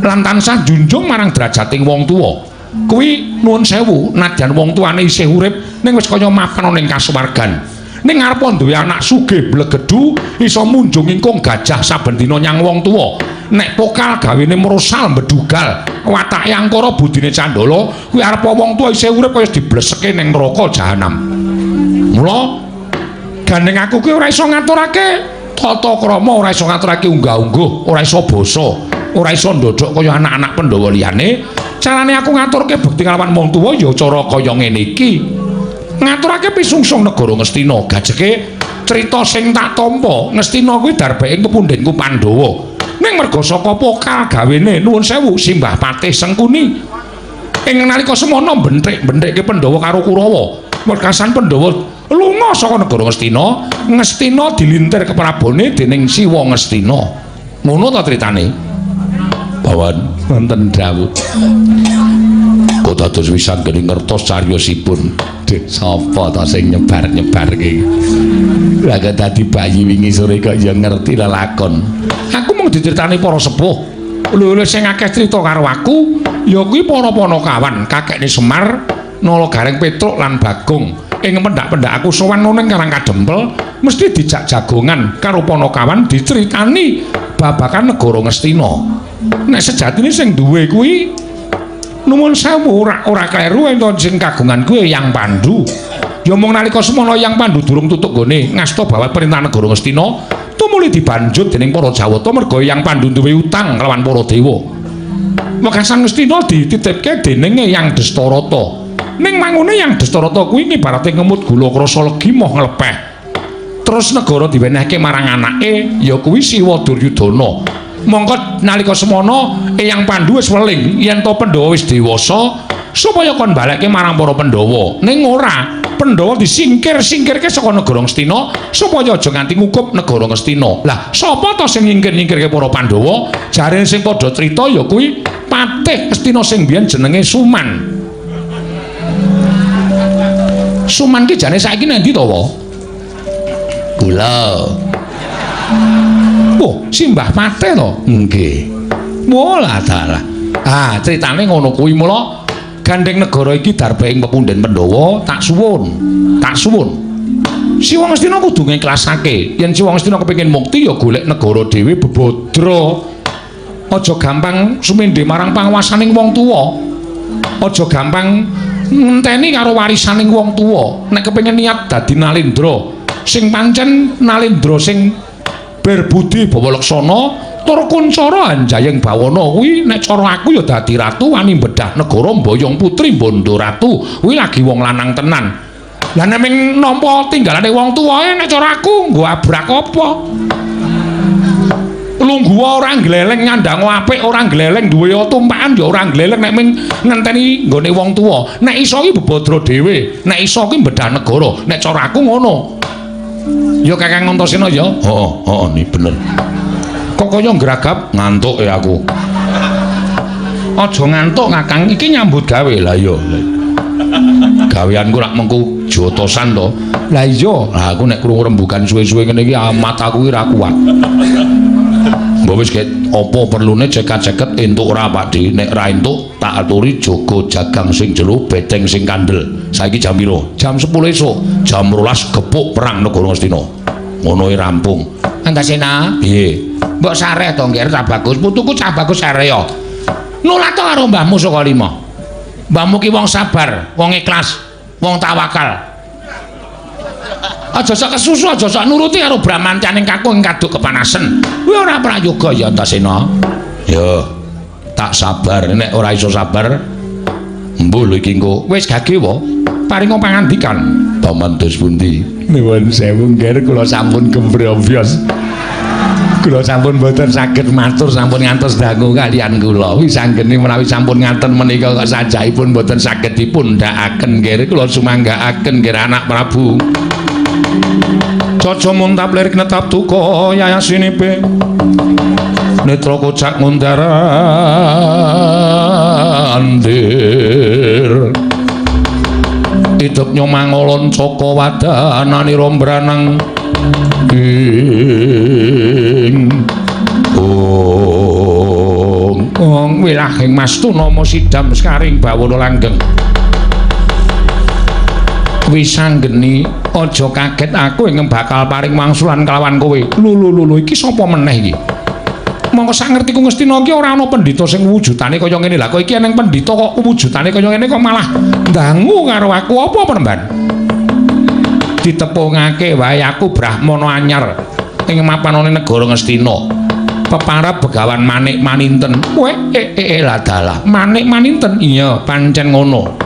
Lan tansah junjung marang derajating wong tuwa. Kuwi nuwun sewu, nadyan wong tuane isih urip ning wis kaya mapan ana ing kasuwargan. Ning arep duwe anak sugih blegedu iso munjung ingkung gajah saben dina nyang wong tuwa. Nek pokal gawene mrosal mbedugal, watake angkara budine candala, kuwi arep wong tuwa isih urip kaya dibleseke ning neraka jahanam. Mula gandeng aku kuwi ora iso ngaturake tata krama, ora iso ngaturake unggah-ungguh, ora iso basa, ora iso ndodhok kaya anak-anak Pandhawa liyane. Carane aku ngaturke bekti kalawan wong tuwa ya cara kaya ngene iki. Ngaturake pisungsung negara Ngastina, gajeke crita sing tak tampa, Ngastina kuwi darbeke pepundhenku Pandhawa. Ning merga saka pokal gawene nuwun sewu Simbah Patih Sengkuni ing nalika semono benthik-benthikke Pandhawa karo Kurawa. Wekasan Pandhawa lunga saka negara Ngastina, Ngastina dilintir keprabone dening Siwa Ngastina. Ngono ta critane? Bawan wonten dawuh. Kok dados wisan geni ngertos cariyosipun. Duh, sapa ta sing nyebar-nyebarke? Lah kok dadi bayi wingi sore kok ya ngerti lelakon. Aku mung diceritani para sepuh. Lho lho sing akeh crita karo aku ya kuwi para panakawan, kakekne Semar, Nala Gareng Petruk lan Bagong. Ing pendak-pendak aku sowan ning Karang Kadempel mesti dijak jagongan karo panakawan diceritani babagan negara Ngastina. Nek sejatine sing duwe kuwi nuwun sewu ora kleru enten sing kagungan kuwi Eyang Pandu. Ya mung nalika semono Eyang Pandu durung tutuk nggone ngasta bawat perintah negara Ngastina, tumuli dibanjut dening para Jawata merga Eyang Pandu duwe utang kelawan para dewa. Wekasan Ngastina dititipke dening Eyang Destarata. Ning mangune Eyang Destarata kuwi ngibarate ngemut gula krasa legi moh nglepeh. Terus negara diwenehke marang anake ya kuwi Siwa Duryudana. Mongko nalika semono Eyang Pandu wis weling yen to Pandhawa wis dewasa supaya kon balekke marang para Pandhawa. Ning ora, Pandhawa disingkir-singkirke saka negara Ngastina supaya aja nganti ngukup negara Ngastina. Lah, sapa to sing nyingkir-nyingkirke para Pandhawa? Jarene sing padha crita ya kuwi Patih Ngastina sing biyen jenenge Suman. Suman ki jane saiki nang ndi to, wa? Kula. Oh, Simbah Patih to? Nggih. Walah dalah. Ah, critane ngono kuwi mula gandeng negara iki darbe ing pepunden Pandhawa tak suwun. Tak suwun. Siwa Ngastina kudu ngiklasake. Yen Siwa Ngastina kepengin mukti ya golek negara dhewe bebodra. Aja gampang sumendhe marang panguwasaning wong tuwa. Aja gampang ngenteni karo warisaning wong tuwa. Nek kepengin niat dadi nalendra, sing pancen nalendra sing berbudi bawa laksana tur kuncara anjayeng bawana kuwi nek cara aku ya dadi ratu wani bedah negara mboyong putri bondo ratu kuwi lagi wong lanang tenan. Lah nek ming nampa tinggalane wong tuwae nek cara aku nggo abrak apa? Lungguh ora gleleng nyandang apik ora gleleng duwe tumpakan ya ora gleleng nek ming ngenteni nggone wong tuwa. Nek iso ki bebodra dhewe, nek iso ki bedah negara, nek cara aku ngono. Ya Kakang Antasena ya. Heeh, heeh ni bener. Kok kaya ngragap ngantuk ya aku. Aja ngantuk Kakang, iki nyambut gawe. Lah iya. Gaweanku rak mengko jotosan to. Lah iya, lah aku nek krungu rembugan suwe-suwe ngene iki mataku iki ora kuat. Mbok wis get apa perlune cekat-ceket entuk ora Pak Di? Nek ra entuk tak aturi jaga jagang sing jero, beteng sing kandel. Saiki jam piro? Jam 10 esuk. Jam 12 gepuk perang negara Ngastina. Ngono e rampung. Antasena, piye? Mbok sareh to, Ngger, cah bagus. Putuku cah bagus sareh ya. Nulat to karo mbahmu Sukalima. Mbahmu ki wong sabar, wong ikhlas, wong tawakal. Aja sak kesusu, aja sak nuruti karo Bramantyaning kakung kaduk kepanasen. Kuwi ora prayoga ya Antasena. Ya, tak sabar. Nek ora iso sabar, mbuh lho iki engko. Wis gage wa. Paringa pangandikan. Paman dos pundi? Nuwun sewu nggih, kula sampun gembrombyos. Kula sampun mboten saged matur, sampun ngantos dangu kalian kula. Wis anggene menawi sampun ngaten menika kok sajaipun mboten saged dipundhakaken nggih. Kula sumanggaaken nggih anak Prabu. Caca muntap lirik netap duka yayasinipe. Netra kocak ngundar andir. Idep nyomangolon caka wadanani rombranang ing ong ong wilahing mastuna sidam sekaring bawana langgeng. Wisanggeni aja kaget aku ing bakal paring wangsulan kelawan kowe. Lho lho lho iki sapa meneh iki? Mongko sak ngertiku Ngastina iki ora ana pendhita sing wujudane kaya ngene. Lah kok iki eneng pendhita kok wujudane kaya ngene kok malah ndangu karo aku apa penemban? Ditepungake wae aku Brahmana anyar ing mapanane negara Ngastina. Peparab Begawan Manik Maninten. Kowe lah dalah. Manik Maninten. Iya, pancen ngono.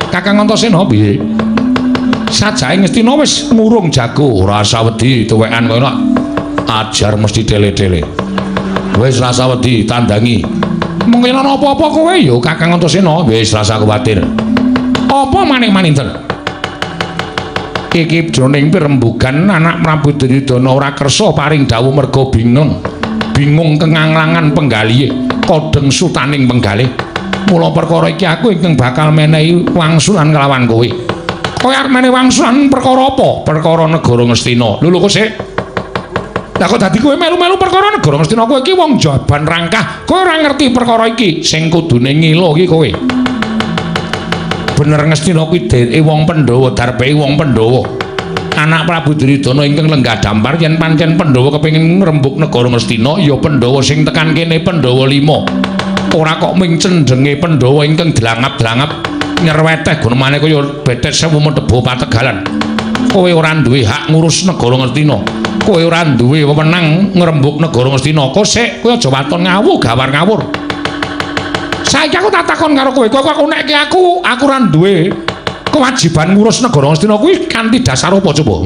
Kakang Antasena piye? Sajake Ngastina wis ngurung jago, ora usah wedi tuwekan kowe nek ajar mesti tele-tele. Wis rasa wedi tandangi. Mungkin ana apa-apa kowe ya Kakang Antasena, wis rasa kuwatir. Apa Manik Maninten? Iki jroning pirembugan anak Prabu Duryudana ora kersa paring dawuh merga bingung. Bingung kenganglangan penggalihe, kodheng sutaning penggalih. Mula perkara iki aku ingkang bakal menehi wangsulan kelawan kowe. Kowe arep menehi wangsulan perkara apa? Perkara negara Ngastina. Lho lho kok sik. Lah kok dadi kowe melu-melu perkara negara Ngastina? Kowe iki wong jaban rangkah, kowe ora ngerti perkara iki. Sing kudune ngilo iki kowe. Bener Ngastina kuwi dheweke wong Pandhawa, darpehe wong Pandhawa. Anak Prabu Duryudana ingkang lenggah dampar yen pancen Pandhawa kepengin ngrembug negara Ngastina, ya Pandhawa sing tekan kene Pandhawa 5. Ora kok ming cendhenge Pandhawa ingkang dlangap-dlangap nyerweteh gunemane kaya betet sewu medheba pategalan. Kowe ora duwe hak ngurus negara Ngastina. Kowe ora duwe wewenang ngrembug negara Ngastina. Kok sik kowe aja waton ngawuh gawar ngawur. Saiki aku tak takon karo kowe, kok aku nekke aku ora duwe kewajiban ngurus negara Ngastina kuwi kanthi dasar apa coba?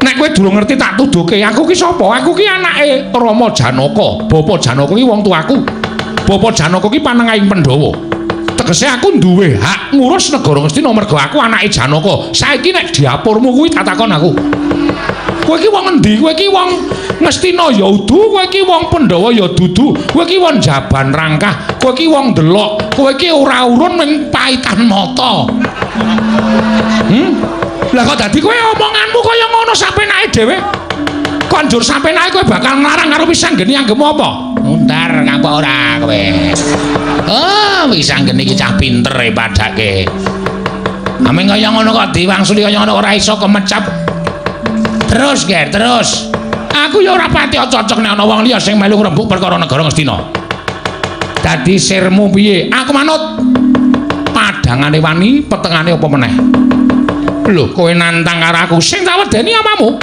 Nek kowe durung ngerti tak tuduhke, aku ki sapa? Aku ki anake Rama Janaka. Bapa Janaka ki wong tuaku. Bapa Janaka ki panengahing Pandhawa. Tegese aku duwe hak ngurus negara Ngastina mergo aku anake Janaka. Saiki nek diapurmu kuwi tak takon aku. Kowe iki wong endi? Kowe iki wong Ngastina ya udu, kowe iki wong Pandhawa ya dudu, kowe iki wong jaban rangkah, kowe iki wong delok, kowe iki ora urun ning paitan mata. Lah kok dadi kowe omonganmu kaya ngono sapenake dhewe? Kok njur sapenake kowe bakal nglarang karo Wisanggeni anggemu apa? Nguntar ngapa ora kowe? Oh, Wisanggeni iki cah pinter e padake. Ameng kaya ngono kok diwangsuli kaya ngono ora iso kemecap. Terus, Ger, terus. Aku ya ora pati cocok nek ana wong liya sing melu ngrembug perkara negara Ngastina. Dadi sirmu piye? Aku manut. Padangane wani, petengane apa meneh? Lho, kowe nantang karo aku, sing tak wedeni apamu?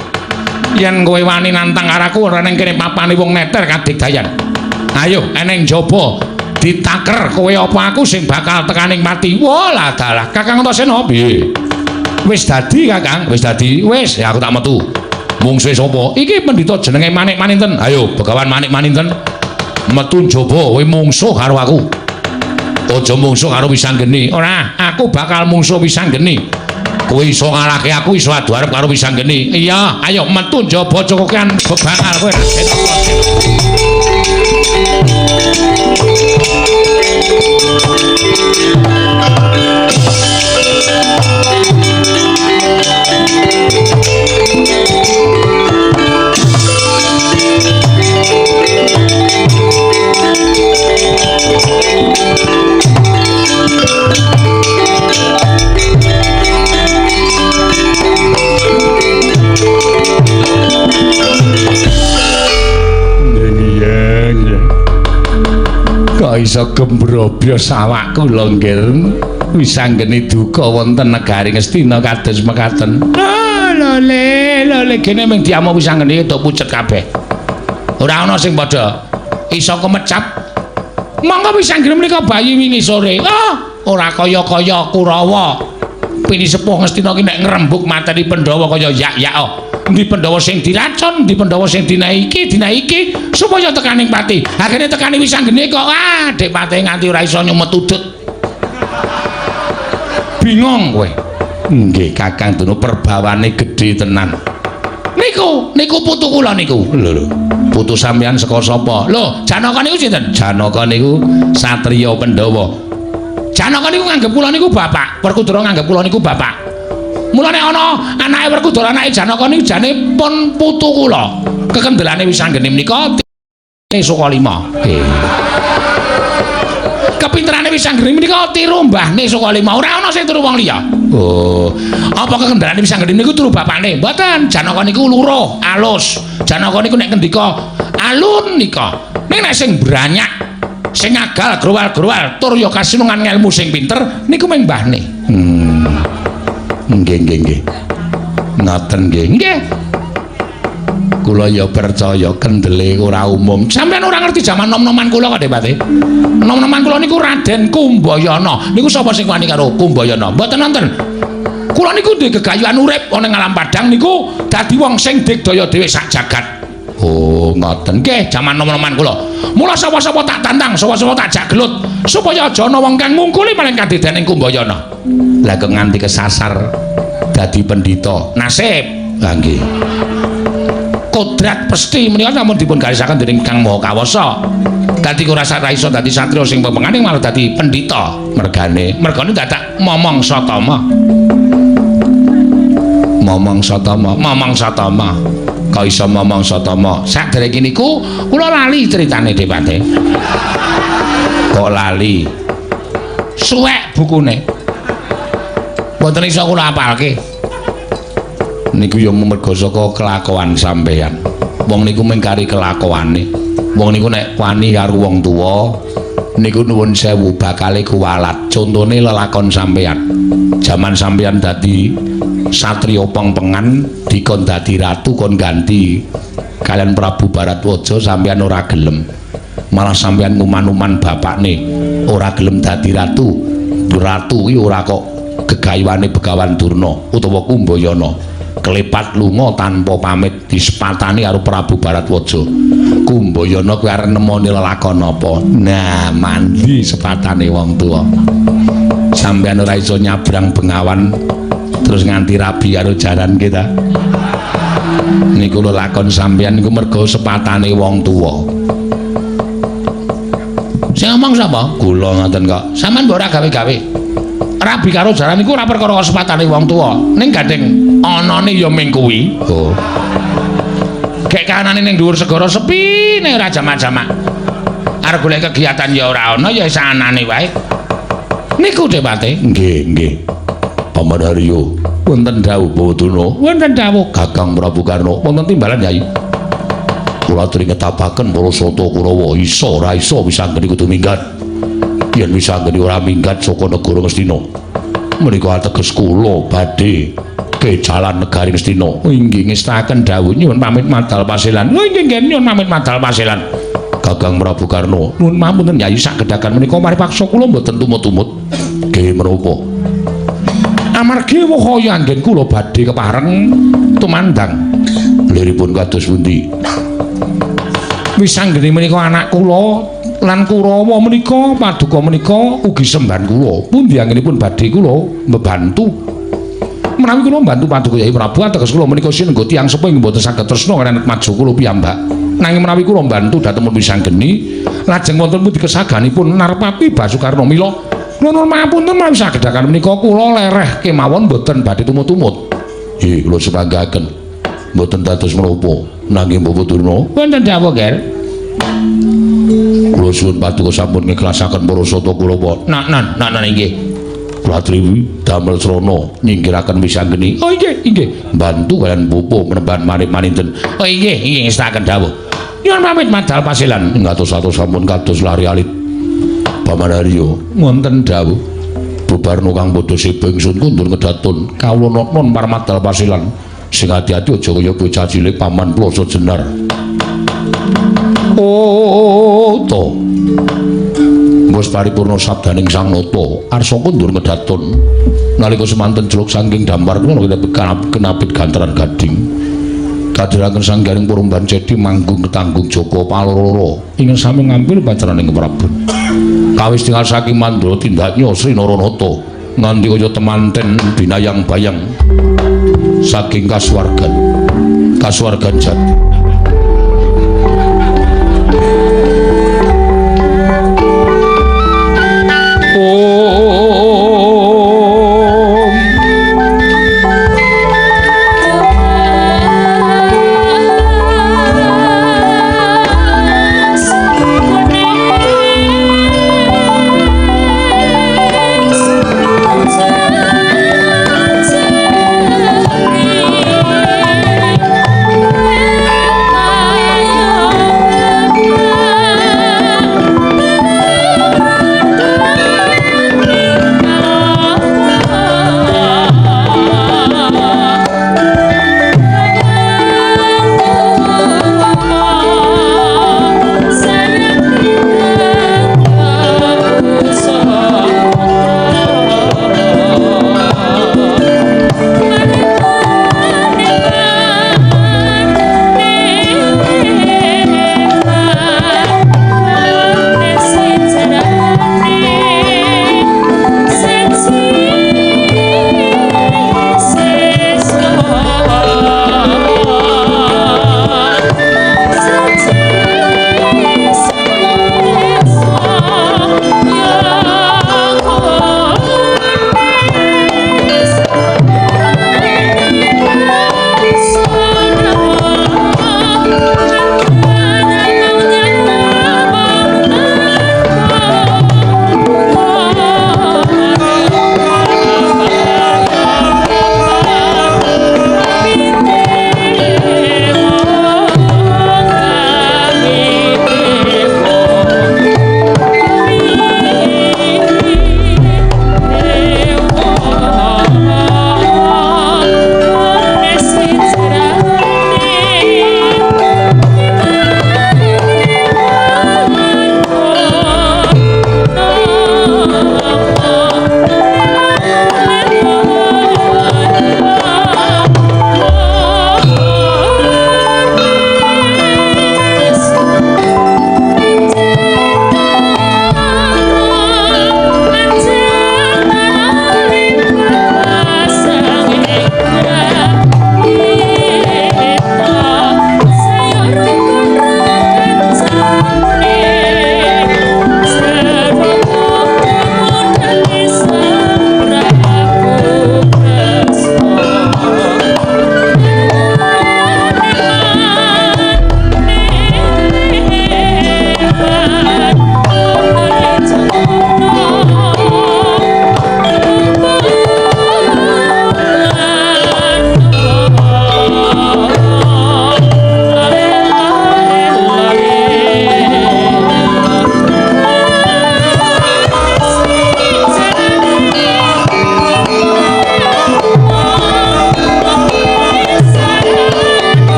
Yen kowe wani nantang karo aku ora nang kene papane wong neter kadigdayan. Ayo, eneng jaba ditaker kowe apa aku sing bakal tekaning pati. Wah, lah dalah. Kakang Antasena piye? Wis dadi, Kakang, wis dadi. Wis, ya aku tak metu. Mungsuhe sapa? Iki pendhita jenenge Manik Maninten. Ayo, Begawan Manik Maninten. Metu njaba kowe mungsuh karo aku. Aja mungsuh karo Wisanggeni. Ora, aku bakal mungsuh Wisanggeni. Kowe iso ngalahke aku, iso adu arep karo Wisanggeni. Iya, ayo metu njaba aja kokean bebangal kowe. Kok iso gembrobyos awak kula nggir wisanggeni duka wonten negari Ngastina kados mekaten. Ah, lole, lole gene ming diamuk wisanggeni do pucet kabeh. Ora ana sing padha iso kemecap. Monggo wisanggeni menika bayi wingi sore. Ah, ora kaya-kaya Kurawa. Pini sepuh Ngastina ki nek ngrembug mateni Pandhawa kaya yak-yak. Endi Pandhawa sing diracun, endi Pandhawa sing dinaiki, dinaiki supaya tekaning pati. Akhire tekani wisanggeni kok ah, Dik Pati nganti ora iso nyumet udut. Bingung kowe. Nggih, Kakang Durna perbawane gedhe tenan. Niku, niku putu kula niku. Lho lho. Putu sampeyan saka sapa? Lho, Janaka niku sinten? Janaka niku satriya Pandhawa. Janaka niku nganggep kula niku bapak, Werkudara nganggep kula niku bapak. Mula nek ana anake Werkudara, anake Janaka niku jane pun putu kula. Kekendelane wisanggeni menika Sukalima. Nggih. Kepinterane wisanggeni menika tiru mbahne Sukalima. Ora ana sing tiru wong liya. Oh, apa kekendelane wisanggeni niku tiru bapakne? Mboten. Janaka niku luruh, alus. Janaka niku nek ngendika alun nika. Ning nek sing branyak, sing ngagal growal-growal tur ya kasinungan ngelmu sing pinter niku mung mbahne. Nggih, nggih, nggih. Ngoten nggih. Nggih. Kula ya percaya kendele ora umum. Sampeyan ora ngerti jaman nom-noman kula kok, Depati. Nom-noman kula niku Raden Kumbayana. Niku sapa sing wani karo Kumbayana? Mboten nonton. Kula niku duwe gegayuhan urip ana ing alam padang niku dadi wong sing digdaya dhewe sak jagat. Oh, ngoten. Nggih, jaman nom-noman kula. Mula sapa-sapa tak tantang, sapa-sapa tak jak gelut supaya aja ana wong kang ngungkuli maling kadedaning Kumbayana. Lah kok nganti kesasar dadi pendhita. Nasib. Lah nggih. Kodrat pesti menika sampun dipun garisaken dening Kang Maha Kawasa. Dadi ora iso dadi satriya sing pepengane malah dadi pendhita. Mergane, mergane dadak momong satama. Momong satama, momong satama. Kok iso momong satama? Saderenge niku kula lali critane Depate. Kok lali? Suwek bukune. Mboten iso kula apalke. Niku ya merga saka kelakuan sampeyan. Wong niku mung kari kelakuane. Wong niku nek wani karo wong tuwa niku nuwun sewu bakale kuwalat. Contone lelakon sampeyan. Jaman sampeyan dadi satriya pengpengan dikon dadi ratu kon ganti kalian Prabu Baratwaja sampeyan ora gelem. Malah sampeyan nguman-uman bapakne ora gelem dadi ratu. Ratu ki ora kok gegayuhane Begawan Durna utawa Kumbayana. Klepat lunga tanpa pamit disepatani karo Prabu Baratwaja. Kumbayana kuwi arep nemoni lelakon apa? Nah, mandi sepatane wong tuwa. Sampeyan ora iso nyabrang bengawan terus nganti rabi karo jaran kita. Niku lelakon sampeyan niku merga sepatane wong tuwa. Sing ngomong sapa? Kula ngoten kok. Sampeyan mbok ora gawe-gawe. Rabi karo jaran niku ora perkara sepatane wong tuwa. Ning gandeng anane ya ming kuwi. Oh. Gek kanane ning dhuwur segara sepi nek ora jamak-jamak. Arep golek kegiatan ya ora ana ya sanane wae. Niku Depate. Nggih, nggih. Paman Haryo, wonten dawuh Bawadana. Wonten dawuh Kakang Prabu Karna. Wonten timbalan Yai. Kula aturi ngetapaken para sata Kurawa iso ora iso wisanggeni kudu minggat. Yen wisanggeni ora minggat saka negara Ngastina, menika ateges kula badhe kejalan negari Ngastina. Inggih ngestaken dawuh nyuwun pamit madal pasilan. Lho inggih nggih nyuwun pamit madal pasilan. Kakang Prabu Karna, nuwun mapunten Yai sakedhakan menika mari paksa kula mboten tumut-tumut. Nggih menapa? Amargi wahaya anggen kula badhe kepareng tumandang. Liripun kados pundi? Wisanggeni menika anak kula lan Kurawa menika paduka menika ugi sembahan kula. Pundi anggenipun badhe kula mbebantu. Menawi kula mbantu paduka Yai Prabu ateges kula menika sinengga tiyang sepuh ing mboten saged tresna kaliyan maju kula piyambak. Nanging menawi kula mbantu dhateng Wisanggeni lajeng wonten pundi kesaganipun Narpati Basukarna mila nuwun mapunten menawi sagedakan menika kula lereh kemawon mboten badhe tumut-tumut. Nggih kula sepanggaken. Mboten dados menapa nanging Bapak Durna. Wonten dawuh, Ger. Kula suwun paduka sampun ngikhlasaken para sata Kurawa. Nak nan, nak nan inggih. Kula aturi damel srana nyingkiraken Wisanggeni. Oh inggih, inggih. Bantu kalian pupu menemban manit-maninten. Oh inggih, inggih ngestaken dawuh. Nyuwun pamit madal pasilan. Ngatos-atos sampun kados lari alit. Paman Haryo wonten dawuh bubarno kang padha seba ingsun kundur ngedatun kawula non parmadal pasilan sing ati-ati aja kaya bocah cilik Paman Ploso Jenar. Oh to wis paripurna sabdaning Sang Nata arsa kundur ngedatun nalika semanten jeluk saking dampar kula kenapit gantaran gading kadhiraken sanggaring purumban cedi manggung ketanggung Joko paloro ingkang sami ngampil paceraning Prabu kawis tinggal saking mandra tindaknya Sri Naranata nganti kaya temanten binayang bayang saking kasuwargan kasuwargan jati.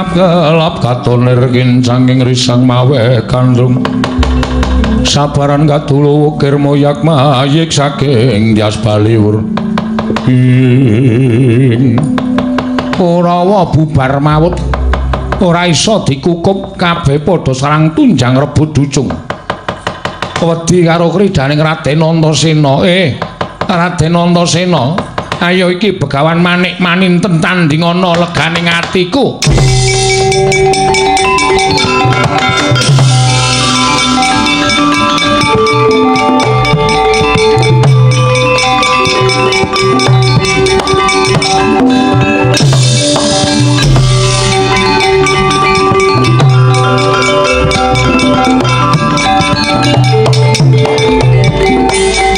Gelap-gelap katon lir kincanging risang mawe gandrung. Sabaran kadulu wukir moyak mayik saking Dyas Baliwur. Ing Kurawa bubar mawut ora iso dikukup, kabeh padha sarang tunjang rebut ducung. Wedi karo kridhaning Raden Antasena. Raden Antasena, ayo iki Begawan Manik Maninten tandingana leganing atiku.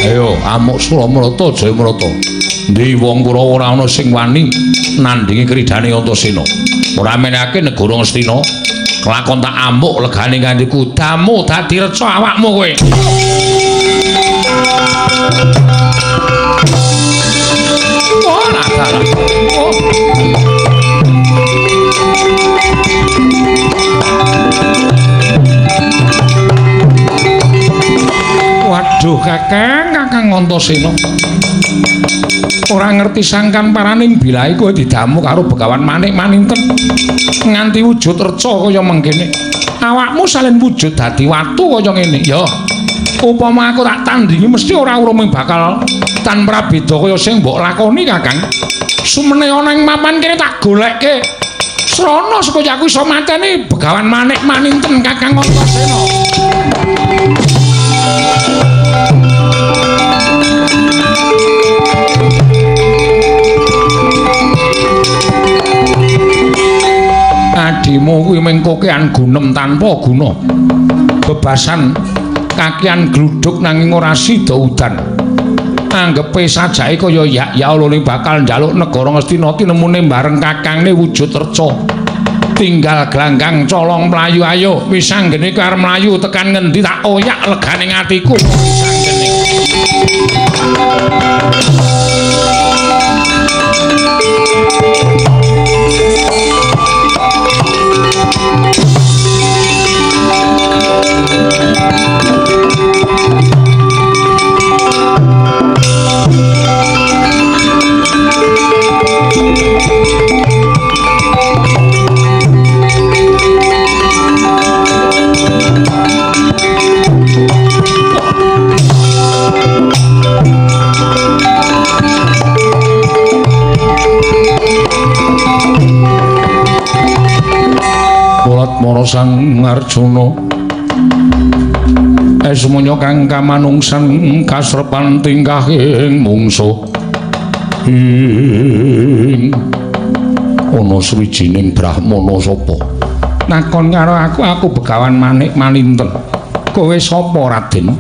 Ayo amuk Suramrata Jayamrata. Ndi wong Kurawa ora ana sing wani nandhingi kridhane Antasena. Ora menehake negara Ngastina. Kelakon tak amuk legane nganti kudamu dadi reca awakmu kowe. Oh, dalah. Oh. Waduh, Kakang, Kakang Antasena. Ora ngerti sangkan paraning bilahe kowe didamu karo Begawan Manik Maninten nganti wujud reca kaya mengkene. Awakmu salin wujud dadi watu kaya ngene. Ya, upama aku tak tandingi mesti ora urung bakal tan prabeda kaya sing mbok lakoni, Kakang. Sumene ana ing papan kene tak golekke srana supaya aku iso mateni Begawan Manik Maninten, Kakang Antasena. Adimu kuwi mung kokean gunem tanpa guna. Bebasan kakian gluduk nanging ora sida udan. Anggepe sajake kaya yak ya Allah bakal njaluk negara Ngastina tinemune bareng kakangne wujud reca. Tinggal glanggang colong mlayu, ayo wis anggene kowe arep mlayu tekan ngendi tak oyak legane atiku wis anggene. Mara Sang Arjuna esmanya kang kamanungsan kasrepan tingkahing mungsuh. Ing ana swijining brahmana sapa takon karo aku, aku Begawan Manik Maninten. Kowe sapa, Raden?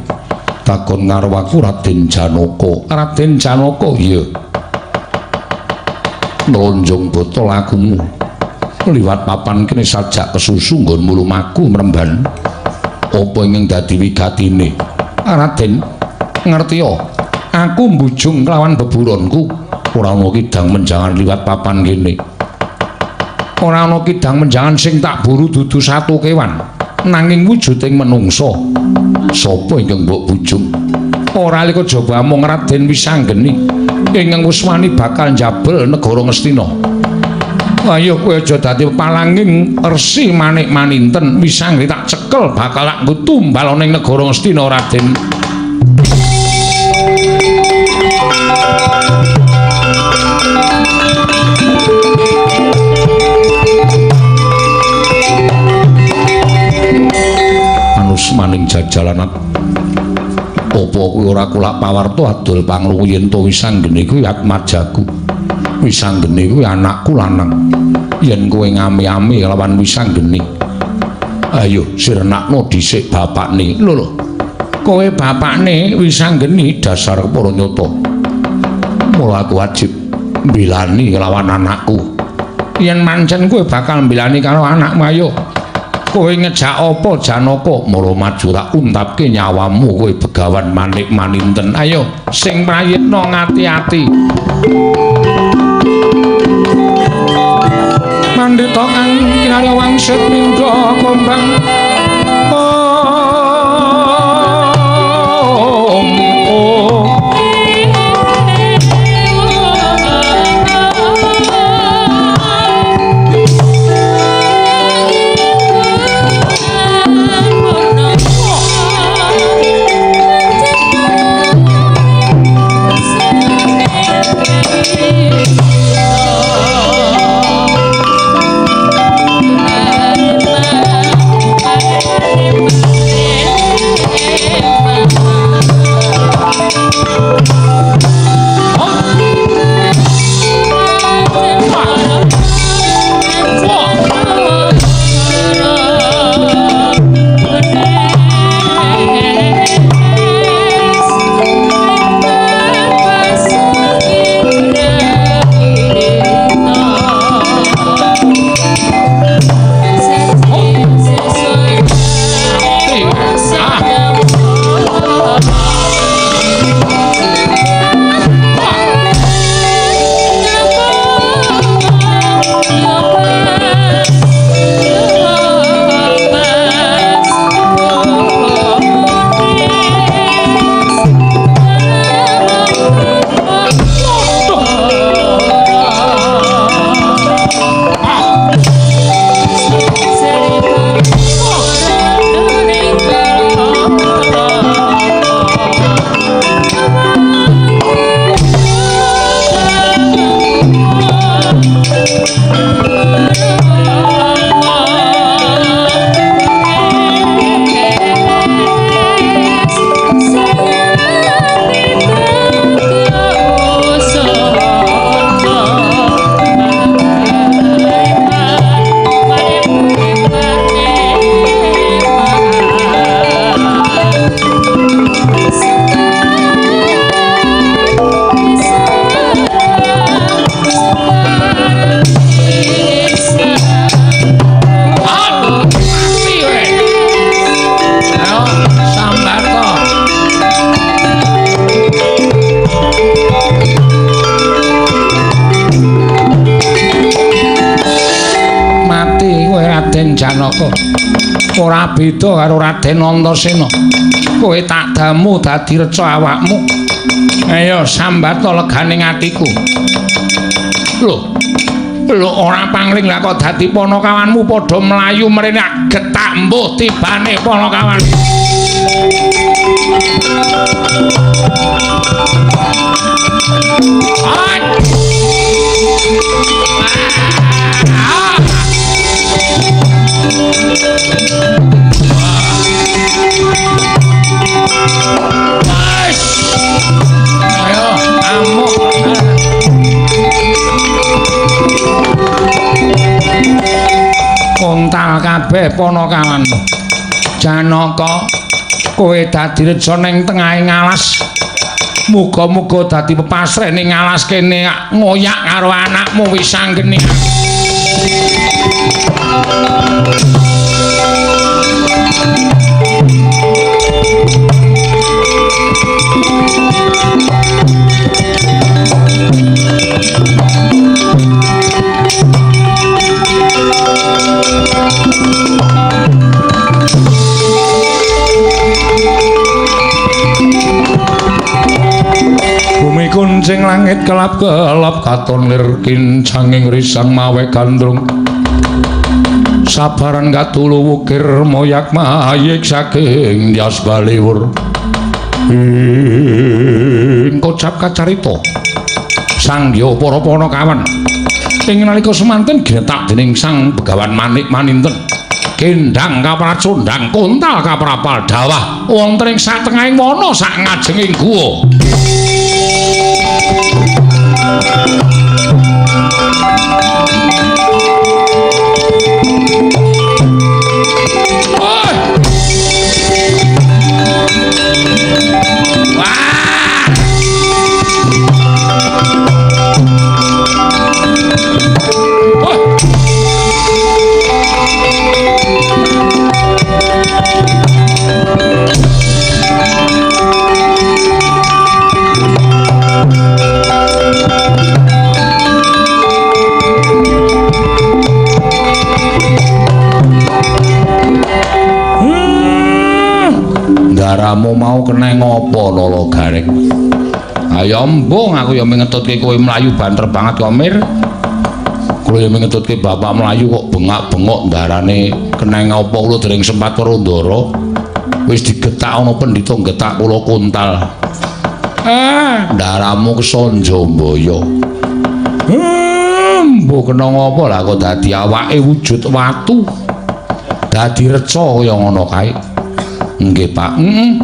Takon karo aku Raden Janaka. Raden Janaka? Iya. Nlonjong botol akumu liwat papan kene sajak kesusu nggonmu lumaku mremban. Apa ingkang dadi wigatine? Raden, ngertiya, aku mbujung kelawan beburonku. Ora ana kidang menjangan liwat papan kene. Ora ana kidang menjangan sing tak buru dudu satu kewan, nanging wujuding menungsa. Sapa ingkang mbok bujung? Ora lika jaba amung Raden Wisanggeni ingkang wis wani bakal njabel negara Ngastina. Ayo kowe aja dadi palanging Resi Manik Maninten, Wisanggeni tak cekel bakal tak nggo tumbal ana ing negara Ngastina, Raden. Anus maning jajalan apa kuwi ora kulak pawarta adol pangrungu yen to Wisanggeni kuwi atmajaku. Wisanggeni kuwi anakku lanang. Yen kowe ngame-ame lawan Wisanggeni, ayo sirnakno dhisik bapakne. Lho lho, kowe bapakne Wisanggeni dasar para nyata. Mula aku wajib mbilani lawan anakku. Yen mancen kowe bakal mbilani karo anakmu, ayo kowe ngejak apa Janaka? Mula maju tak untapke nyawamu kowe Begawan Manik Maninten. Ayo sing prayitna ngati-ati. Pandhita kang Kinarya wangsit mindha kombang. Om om. Janaka ora beda karo Raden Antasena. Kowe tak damu dadi reca awakmu. Ayo sambata legane atiku. Lho, lho ora pangling lah kok dadi panakawanmu padha mlayu mrene getak mbuh tibane panakawan. Ayo, amuk. Kontal kabeh panakawanmu. Janaka, kowe dadi reja ning tengahing alas. Muga-muga dadi pepasreh ning alas kene ngoyak karo anakmu Wisanggeni. Bumi kuncing langit kelap-kelap katon lir kincanging risang mawe gandrung. Sabaran katulu wukir moyak mayik saking Dyas Baliwur. Ing kocap kacarita sangya para panakawan ing nalika semanten ginetak dening Sang Begawan Manik Maninten. Kendang kapracondang kontal kaprapal dawah wonten ing satengahing wana sak ngajenging guwa. Ndaramu mau kena ngopo Nala Gareng? Ayo embung aku ya mengetutke kowe mlayu banter banget kok Mir. Kula ya mengetutke bapak mlayu kok bengak-bengok ndarane kena ngopo kula dereng sempat weruh ndara. Wis digetak ana pendhita getak kula kontal. Ndaramu kesonjo mbaya. Mbuh kena ngopo lah kok dadi awake wujud watu. Dadi reca kaya ngono kae. Nggih, Pak. Heeh.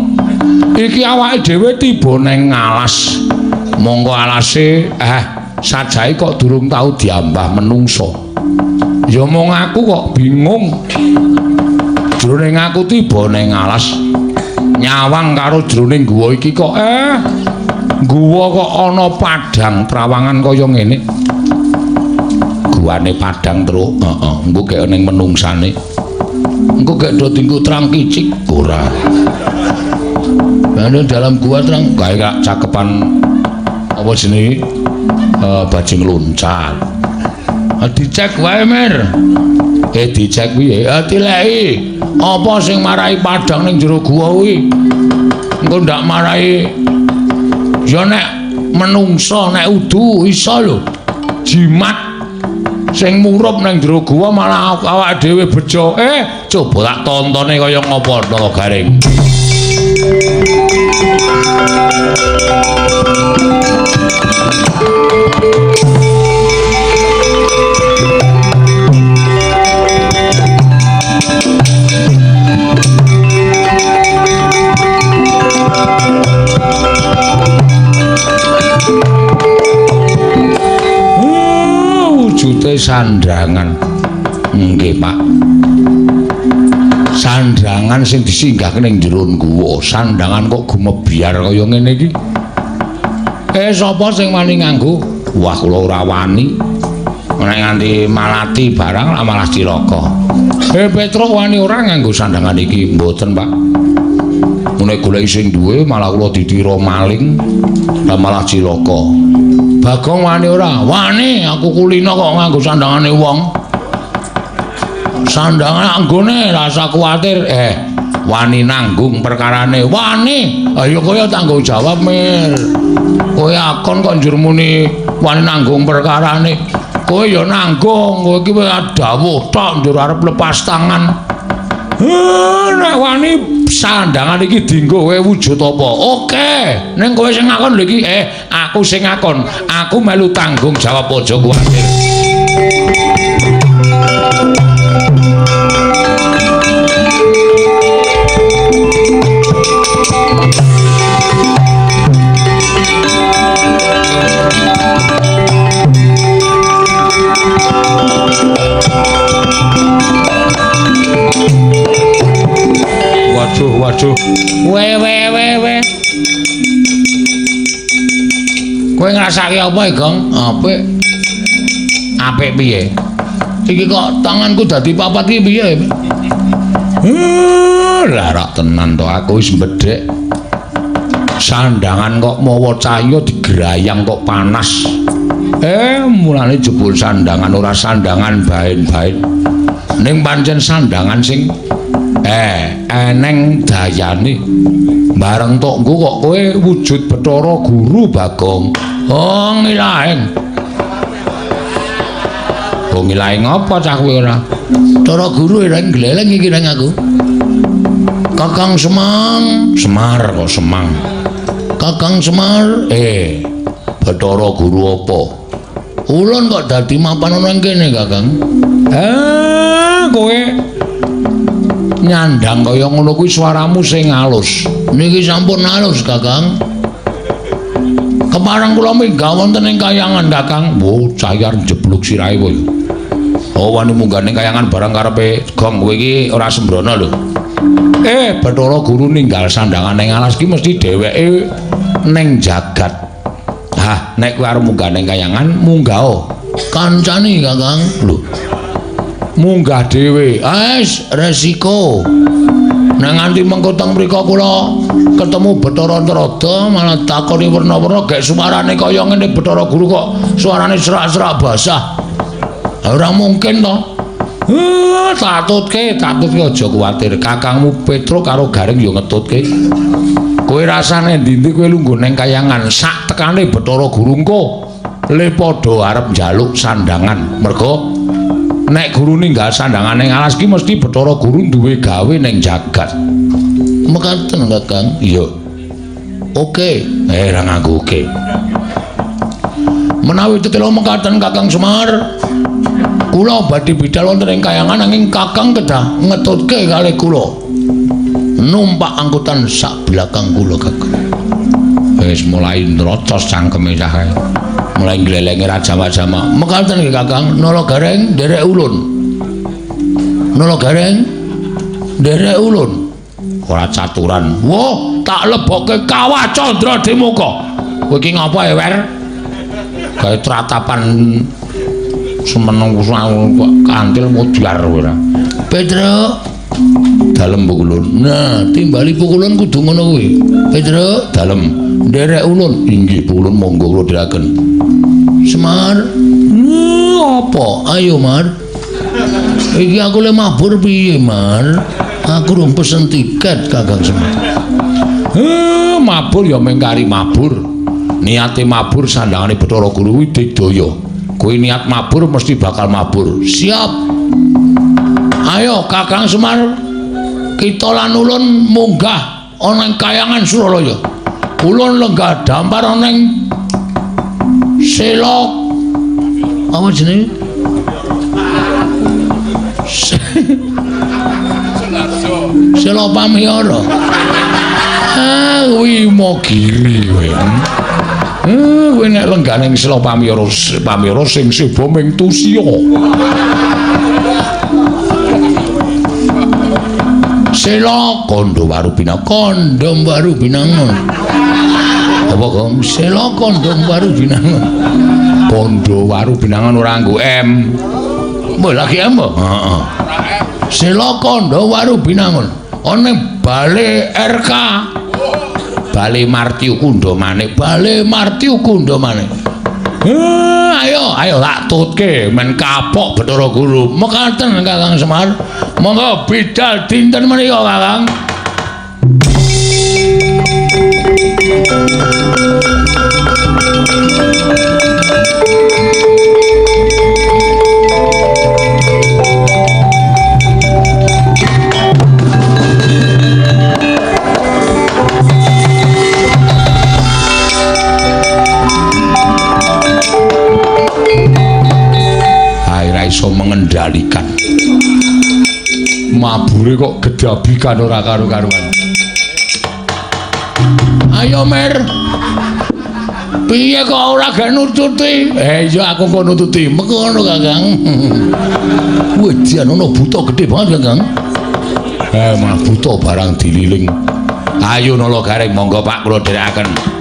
Iki awake dhewe tiba neng alas. Monggo alase sajae kok durung tau diambah menungsa. Ya mong aku kok bingung. Jroning aku tiba neng alas nyawang karo jroning guwa iki kok guwa kok ana padhang trawangan kaya ngene. Guwane padhang truk, heeh, engko gek ning menungsane. Engko gek do dinggo trang kicik ora. Lah dalam gua trang gawe cakepan apa jenenge? Bajing loncat. Dicek wae, Mir. Dicek piye? Tileki. Apa sing marai padhang ning jero gua kuwi? Engko ndak marai ya nek menungsa nek udu iso lho. Jimat sing murup ning jero gua malah awake dhewe bejo. Coba tak tontone kaya ngopo Nala Gareng. Wujute sandhangan. Nggih, Pak. Sandhangan sing disinggahke ning jero guwa, sandhangan kok gumebyar kaya ngene iki. Sapa sing wani nganggo? Wah, kula ora wani. Nek nganti malati barang malah cilaka. Petruk wani ora nganggo sandhangan iki? Mboten, Pak. Nek golek sing duwe malah kula ditira maling, lah malah cilaka. Bagong wani ora? Wani, aku kulino kok nganggo sandhangane wong. Sandhangan anggone rasa kuwatir. Wani nanggung perkarane. Wani. Ayo kowe tanggung jawab, Mir. Kowe akon kok njur muni wani nanggung perkarane. Kowe ya nanggung, kowe iki wis dawuh tok njur arep lepas tangan. Nek wani sandhangan iki dienggo kowe wujud apa? Oke, ning kowe sing ngakon lho iki. Aku sing ngakon. Aku melu tanggung jawab, aja kuwatir. Waduh, waduh. We we we we. Kowe ngrasake apa, Gong? Apik. Apik piye? Iki kok tanganku dadi papat iki piye? Lah rak tenan to aku wis mbedhek. Sandhangan kok mawa cahya digrayang kok panas. Mulane jebul sandhangan ora sandhangan baen-baen. Ning pancen sandhangan sing eneng dayane. Bareng tok nggo kok kowe wujud Bathara Guru, Bagong. Oh, ngilaeng. Oh, ngilaeng apa cah kowe ora? Bathara Guru ireng gleleng iki nang aku. Kakang Semang, Semar kok Semang. Kakang Semar, Bathara Guru apa? Ulun kok dadi mapan ana ing kene, Kakang. Kowe nyandang kaya ngono kuwi suaramu sing alus. Niki sampun alus, Kakang. Kepareng kula minggah wonten ing kayangan, Kakang. Wo, cayar jeblok sirahe kowe. Oh, wani munggah ning kayangan barang karepe Gong kowe iki ora sembrono lho. Bathara Guru ninggal sandhangan ning alas iki mesti dheweke ning jagat. Hah, nek kowe arep munggah ning kayangan, munggah. Kancane, Kakang. Lho. Munggah dhewe. Wis resiko. Nek nganti mengko teng mriku kula ketemu Bathara Narada malah takoni werna-werna gek suarane kaya ngene Bathara Guru kok suarane serak-serak basah. Ora mungkin to. Tatutke, tatutke aja kuwatir. Kakangmu Petruk karo Gareng ya ngetutke. Kowe rasane ndi-ndi kowe lungguh ning kayangan sak tekane Bathara Guru engko le padha arep njaluk sandangan. Merga nek guru ninggal sandangan ning alas ki mesti Bathara Guru duwe gawe ning jagat. Mekaten Kakang. Iya. Oke, ora nganggo oke. Menawi tetela mekaten Kakang Semar, kula badhe bidal wonten ing kayangan nanging Kakang kedah ngetutke kalih kula. Numpak angkutan sak belakang kula Kakang. Wis mulai nrocos cangkeme cah kae. Mulai glelenge ra jamak-jamak. Mekaten nggih Kakang, Nala Gareng nderek ulun. Nala Gareng nderek ulun. Ora caturan. Wah, tak lebokke kawah Candra Dimuka. Kowe iki ngapa ewer? Gawe tratapan semeneng kok kantil modar ora. Petruk dalem pukulun. Nah, timbali pukulun kudu ngono kuwi. Petruk dalem nderek ulun. Inggih pukulun monggo kula dherekaken. Semar. Apa? Ayo Mar. Iki aku le mabur piye, Mar? Aku rung pesen tiket Kakang Semar. Mabur ya mengkari mabur. Niate mabur sandangane Bathara Guru kuwi digdaya. Kowe niat mabur mesti bakal mabur. Siap. Ayo Kakang Semar, kita lan ulun munggah ana ing kayangan Suralaya. Ulun lenggah dampar ana ing Selok apa jenenge? Selok Pamiyara. Ah, kuwi Imogiri kowe. Kowe nek lenggah ning Selok Pamiyara, Pamiyara sing seba ming tusya. Sela Kandha Waru Binangun, Kandha Waru Binangun. Apa Gong? Sela Kandha Waru Binangun. Kandha Waru Binangun ora nganggo M. Mbah lagi M apa? Heeh. Sela Kandha Waru Binangun. Ana Bale RK. Bale Martiu Kundha Manik, Bale Martiu Kundha Manik. Ayo, ayo tak tutke men kapok Bathara Guru. Mekaten Kakang Semar. Monggo bidal dinten menika Kakang. Iso mengendalikan. Mabure kok gedabikan ora karu-karuan. Ayo Mer. Piye kok ora gak nututi? Iya aku kok nututi. Mekono Kakang. Wedian ono buta gedhe banget Kakang. Mah buta barang dililing. Ayo Nala Gareng monggo Pak kula dherekaken.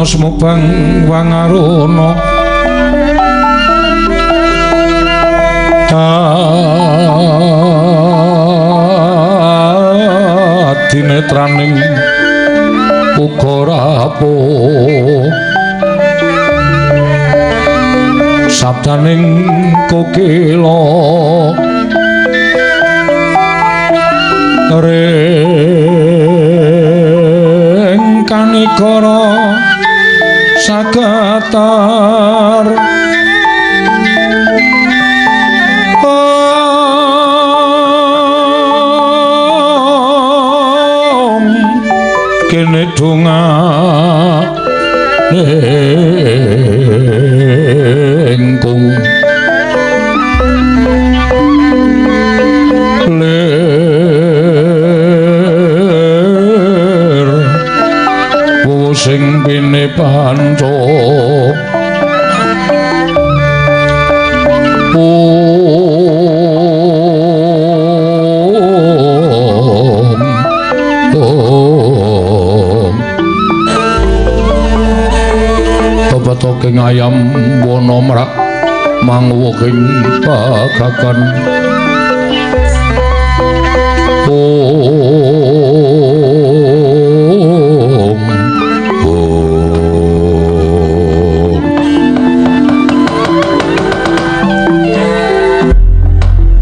Semubang Wangaruna Adinetraning uga rapuh sabdaning kokila ring kanikara sagatar om kene donga engkung lir sing pine panco om om Bebetoking ayam wana mrak mangwoking pagagan om om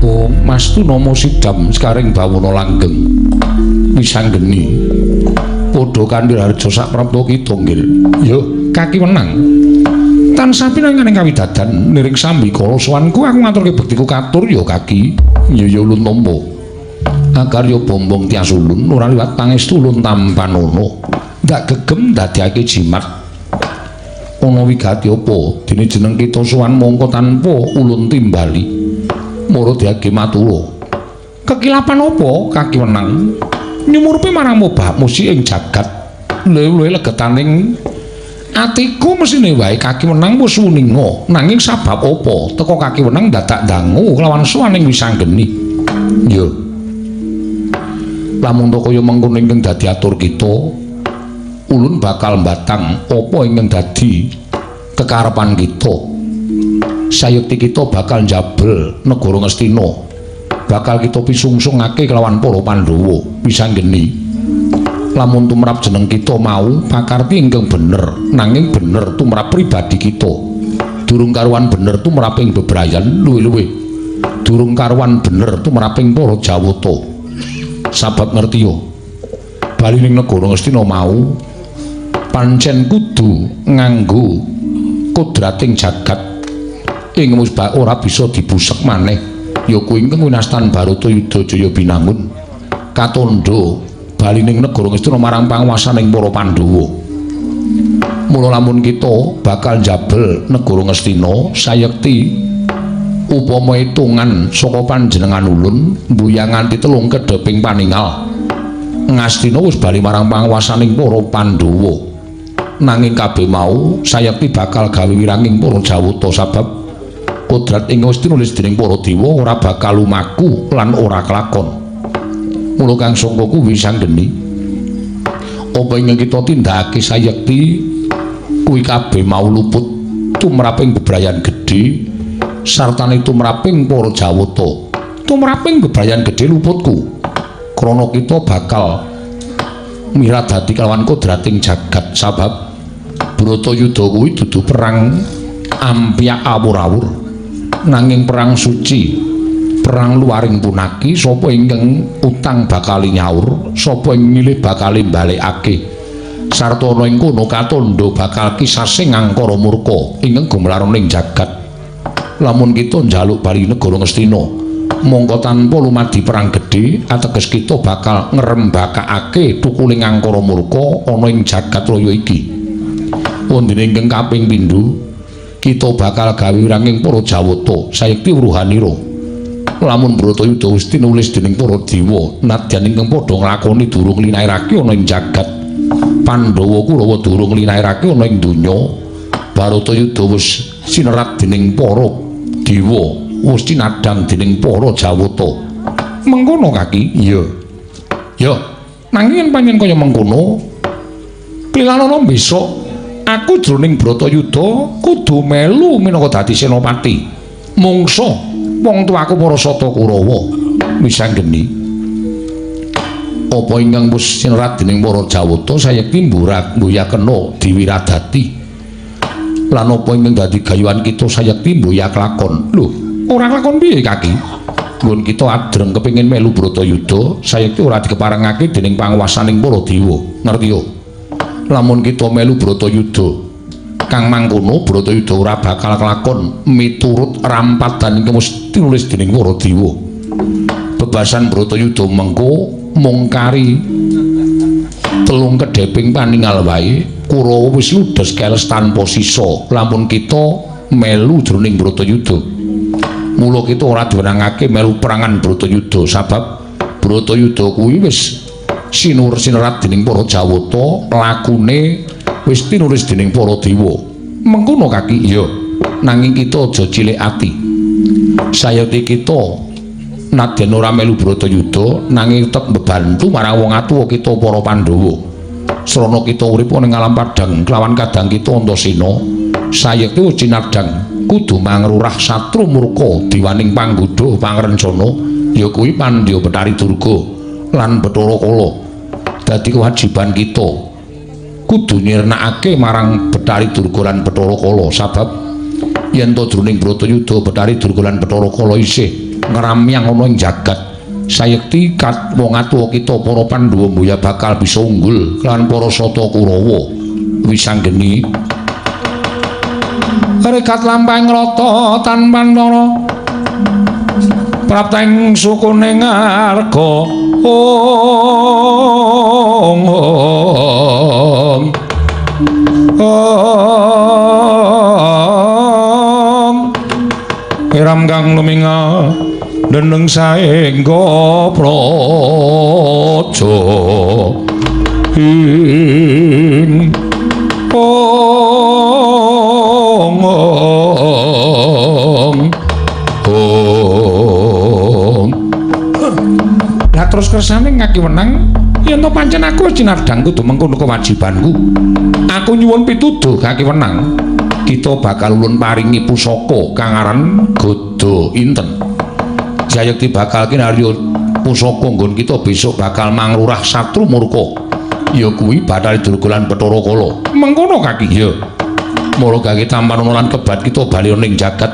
Om Mastu nama sidam sekaring bawana langgeng wisanggeni padha kanthi harja sak prapta kita nggih. Yo kaki wenang. Tansah pinanganing kawidadan niring sambikala sowanku aku ngaturke bektiku katur ya kaki. Ya ya ulun tampa. Akarya bombong tias ulun ora liwat pangestu ulun tampanono. Ndak gegem ndadekake jimat. Ana wigati apa dene jeneng kita sowan mongko tanpa ulun timbali. Mara diage matura. Kekilapan apa kaki wenang? Nyumurupe marang mobah musi ing jagat. Luwih-luwih legetaning atiku mesine wae kaki wenang wis wuninga, nanging sabab apa teka kaki wenang dadak dangu kelawan sowaning wisanggeni. Ya. Lamun to kaya mengkono ingkang dadi atur kita, ulun bakal mbatang apa ingkang dadi kekarepan kita. Sayekti kita bakal njabel negara Ngastina. Bakal kita pisungsungake kelawan para Pandhawa wisanggeni. Lamun tumrap jeneng kita mau pakarti ingkang bener, nanging bener tumrap pribadi kita. Durung karuan bener tumrap ing bebrayan luwih-luwih. Durung karuan bener tumrap ing para Jawata. Sabab ngerti yo, bali ning negara Ngastina mau pancen kudu nganggo kodrating jagat ing musbah ora bisa dibusek maneh. Ya kuwi ingkang winastan Baratayuda Jaya Binangun katandha bali ning negara Ngastina marang panguwasaning para Pandhawa. Mula lamun kita bakal njabel negara Ngastina sayekti upama hitungan saka panjenengan ulun mbuyang nganti telung kedheping paningal Ngastina wis bali marang panguwasaning para Pandhawa. Nanging kabeh mau sayekti bakal gawe wiranging para Jawata sabab kodrat ing wis tinulis dening para dewa ora bakal lumaku lan ora kelakon. Mula kang sangka kuwi sanggeni apa ingkang kita tindakake sayekti kuwi kabeh mau luput tumraping bebrayan gedhe sartane tumraping para Jawata. Tumraping bebrayan gedhe luputku krana kita bakal miradati kelawan kodrating jagat sabab Bratayuda kuwi dudu perang ampyak awur-awur nanging perang suci, perang luaring punaki. Sapa ingkang utang bakal nyaur, sapa ing nyilih bakal balekake, sarta ana ing kono katandha bakal kisasing angkara murka ingkang gumelar ning jagat. Lamun kita njaluk bali negara Ngastina mongko tanpa lumadi perang gedhe ateges kita bakal ngrembakakake tukuling angkara murka ana ing jagat raya iki. Wondene ingkang kaping pindho kita bakal gawe wiranging para Jawata sayekti wuruhanira. Lamun Bratayuda wis tinulis dening para dewa nadyan ingkang padha nglakoni durung linahirake ana ing jagat, Pandhawa Kurawa durung linahirake ana ing donya, Baratayuda wis sinerat dening para dewa, wis tinadhang dening para Jawata. Mengkono kaki? Iya. Ya, nanging yen pancen kaya mengkono, klilanana besok Aku jroning Bratayuda kudu melu minangka dadi senopati. Mungsa wong tuaku para Sata Kurawa Wisanggeni. Apa ingkang wis sinerat dening para Jawata sayekti mburak mbuyakena diwiradati. Lan apa ingkang dadi gayuhan kita sayekti mbuyak lakon. Lho, ora lakon piye kaki? Nggon kita adreng kepengin melu Bratayuda, sayekti ora dikeparengake dening panguwasaning para dewa. Ngerti yo? Lamun kita melu Bratayuda, kang mangkono Bratayuda ora bakal kelakon miturut rampadan ingkang wis tinulis dening para dewa. Bebasan Bratayuda mengko mung kari telung kedheping paningal wae, Kurawa wis ludes keles tanpa sisa lamun kita melu jroning Bratayuda. Mula kita ora diwenangake melu perangan Bratayuda sabab Bratayuda kuwi wis sinur sinerat dening para Jawata, lakune wis tinulis dening para dewa. Mengkono kaki? Iya. Nanging kita aja cilik ati. Sayekti kita nadyan ora melu Bratayuda nanging tetep mbebantu marang wong atuwa kita para Pandhawa. Srana kita urip ning alam padhang kelawan kadang kita Antasena, sayekti wis cinadhang kudu mangrurah satru murka diwaning panggodha pangrencana ya kuwi Pandya Bathari Durga lan Bathara Kala. Dadi kewajiban kita kudu nyirnakake marang Bathari Durga lan Bathara Kala sabab yen to jroning Bratayuda Bathari Durga lan Bathara Kala isih ngramyang ana ing jagat, sayekti kat wong atuwa kita para Pandhawa mbuya bakal bisa unggul lan para Sata Kurawa. Wisanggeni rekat lampahing rata tanpa antara prapteng sukune ngarga ong ong ong iram kang luminga deneng saengga praja ing ong ong ong. Lah terus kersane ngaki wenang yen to pancen aku wis cinadhang kudu mengkono kewajibanku. Aku nyuwun pituduh kaki wenang. Kita bakal ulun paringi pusaka kang aran Gada Inten. Jayekti bakal kinarya pusaka nggon kita besok bakal mangrurah satru murka. Ya kuwi Bathari Durga lan Bathara Kala. Mengkono kaki? Iya. Mula gage tampan lan kebat kita bali ning jagat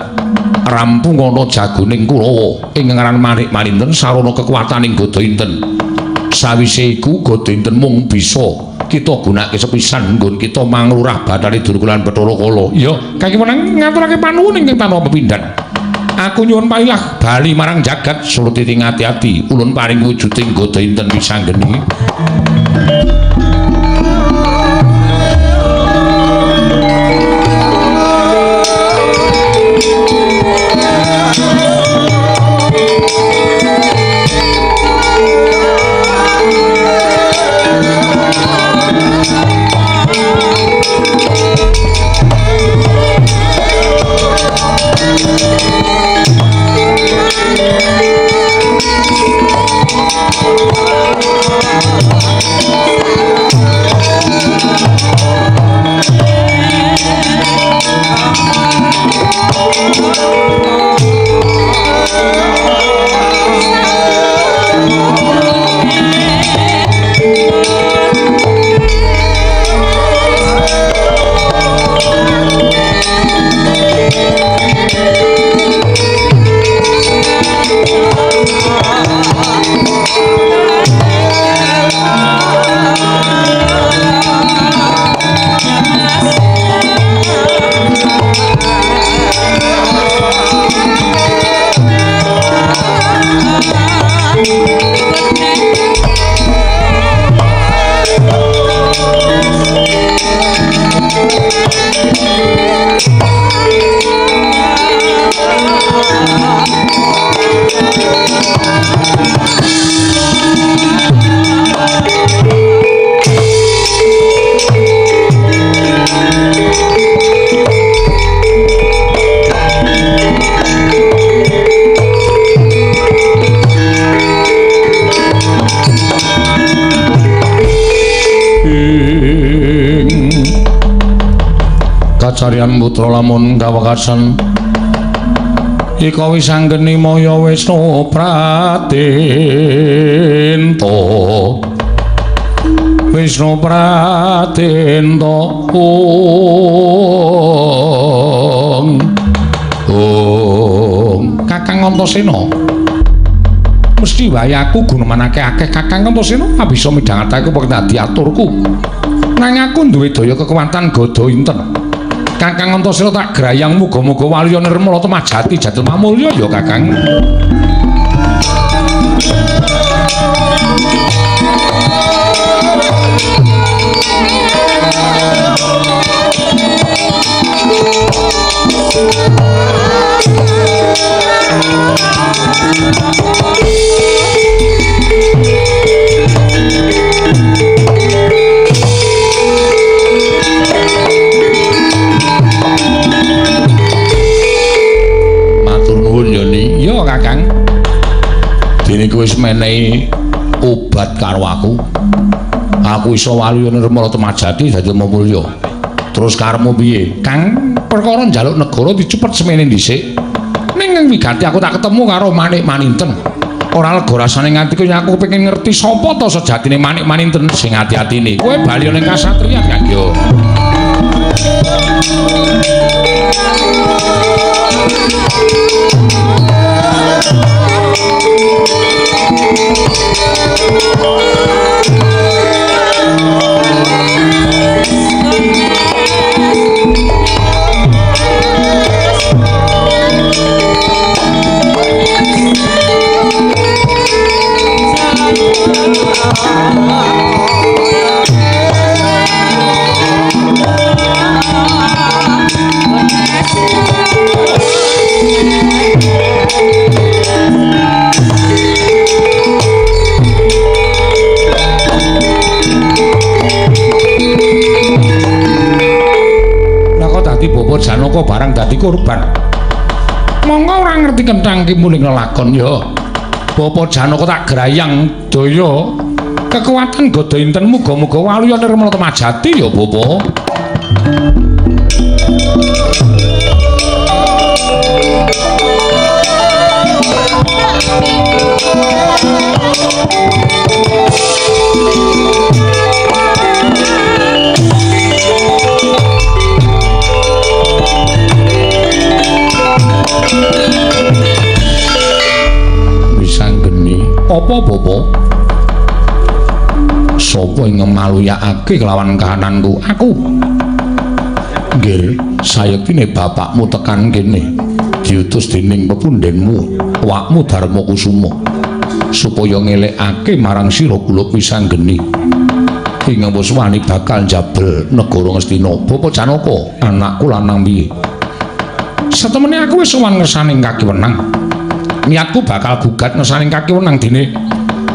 rampung ana jagoning Kurawa ing ngaran Manik Malinten sarana kekuataning Gada Inten. Sawise iku Gada Inten mung bisa kita gunakake sepisan nggon kita mangrurah Bathari Durga lan Bathara Kala. Iya, kaki wenang ngaturake panuwun ingkang tanpa pepindhan. Aku nyuwun pailah bali marang jagat surut titing ati-ati ulun paring wujuding Gada Inten Wisanggeni. Pacaryan putra lamun kawekasan ika wis anggeni maya Wisnu Pratento Wisnu Pratento ong ong Kakang Antasena mesti wae aku gunemanake akeh Kakang Antasena bisa midhangetake apa dadi aturku nang aku duwe daya kekuatan gada inten Kakang Antasena tak grayang muga-muga waluya nirmala temah jati jatil mamulya ya Kakang. Matur nuwun ya Ni. Ya Kakang. Dene kowe wis menehi obat karo aku. Aku iso waluya nirmala temah jati dadi mulya. Terus karepmu piye? Kang, perkara njaluk negara dicepet semene dhisik. Ning ing wigati aku tak ketemu karo Manik Maninten. Ora lega rasane nganti kaya aku pengen ngerti sapa to sejatine Manik Maninten sing ati-atine. Kowe bali ning kasatriyan Kang yo. Lah kok dadi Bapak Janaka barang dadi korban. Monggo ora ngerti kenthang ki muling lelakon ya. Bapak Janaka tak grayang daya kekuatan gada inten muga-muga waluya nirmala temah jati ya Bapak. Wisanggeni apa Bapak? Sapa ing ngemaluyakake kelawan kahananku? Aku. Nggih, sayektine bapakmu tekan kene diutus dening pepundhenmu, awakmu Darma Kusuma, supaya ngelekake marang sira kula Wisanggeni. Ing wis wani bakal njabel negara Ngastina. Bapak Janaka, anakku lanang piye? Satemene aku wis sowan ngersaning kakiwenang. Niatku bakal gugat ngersaning kakiwenang dene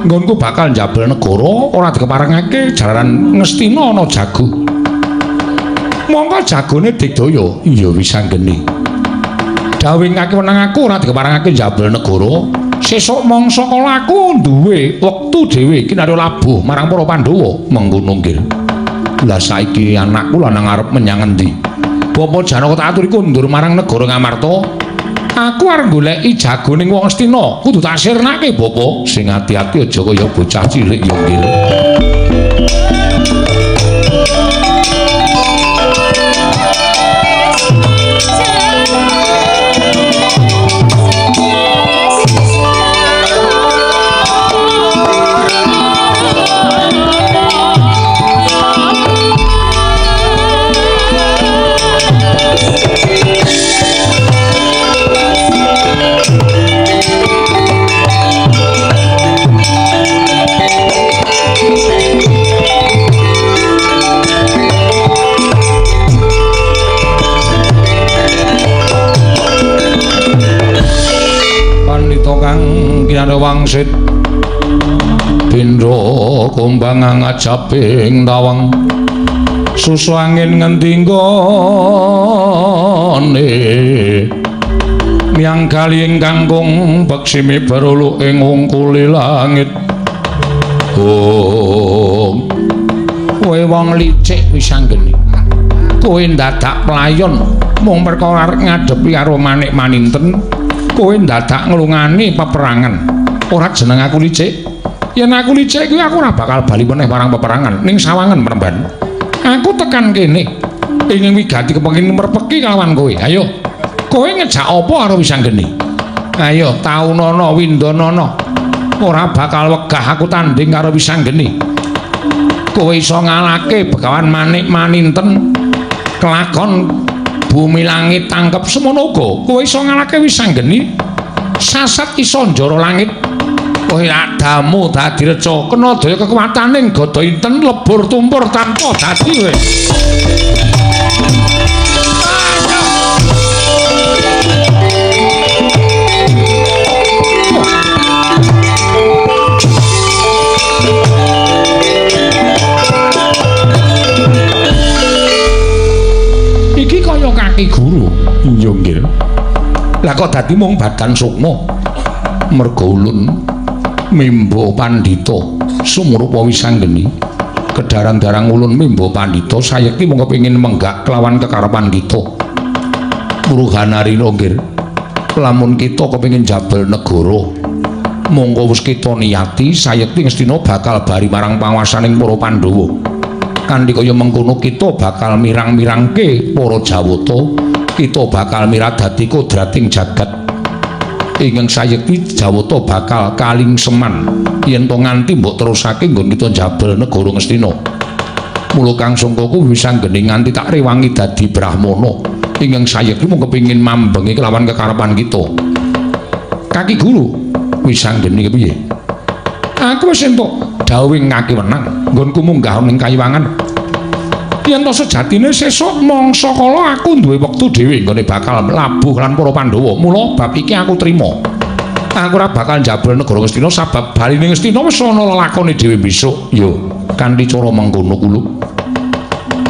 nggonku bakal njabel negara ora dikeparengake jalaran Ngastina ana jago. Mongko jagone digdaya. Iya Wisanggeni. Dawuh kakiwenang aku ora dikeparengake njabel negara. Sesuk mangsa kala aku duwe wektu dhewe kinarya labuh marang para Pandhawa. Mengkono nggih. Lah saiki anakku lanang arep menyang endi? Bapak Janaka tak aturi kundur marang negara Ngamarta. Aku arep goleki jagone wong Astina, kudu tak sirnake Bapak. Sing ati-ati aja kaya bocah cilik ya nggih. Kang kinarya wangsit pindha kumbang ngajaping tawang susu angin ngendi nggone miyang kali ingkang kung beksimi berulu ing ungkuli langit. Oh, kowe wong licik Wisanggeni. Kowe ndadak playon mung perkara arep ngadepi karo Manik Maninten, kowe ndadak nglungani peperangan. Ora jeneng aku licik. Yen aku licik kuwi aku ora bakal bali meneh marang peperangan ning sawangan Mremban. Aku tekan kene ingin wigati kepengin merpeki kalawan kowe. Ayo, kowe ngejak apa karo Wisanggeni? Ayo taunana windanana. Ora bakal wegah aku tanding karo Wisanggeni. Kowe iso ngalahke Begawan Manik Maninten kelakon bumi langit tangkep semono uga. Kowe iso ngalahke Wisanggeni sasat iso njara langit. Kowe adamu dadi reca kena daya kekuwataning gada inten lebur tumpur tanpa dadi kowe. Iki kaya kaki guru. Iya nggih. Lah kok dadi mung badan sukma? Merga ulun mimba pandhita sumurupa Wisanggeni. Kedarang-darang ulun mimba pandhita sayekti mung kepengin menggak kelawan kekarepan kita. Muruhanarina nggih. Lamun kita kepengin jabel negara, mongko wis kita niyati sayekti Ngastina bakal bari marang panguwasaning para Pandhawa. Kanthi kaya mengkono kita bakal mirang-mirangke para Jawata, kita bakal miradati kodrating jagat. Ingkang sayekti Jawata bakal kalingseman yen to nganti mbok terusake nggon kita njabel negara Ngastina. Mula kang sangkaku Wisanggeni nganti tak rewangi dadi brahmana ingkang sayekti mung kepengin mambengi kelawan kekarepan kita. Kaki guru Wisanggeni kepiye? Aku wis entuk dawuhing kaki wenang nggonku munggah ning kayiwangan. Yen to sejatine sesuk mangsa kala aku duwe wektu dhewe nggone bakal labuh lan para Pandhawa. Mula bab iki aku trima. Aku ora bakal njabel negara Ngastina sabab baline Ngastina wis ana lelakone dhewe besok. Yo, kanthi cara mengkono kulo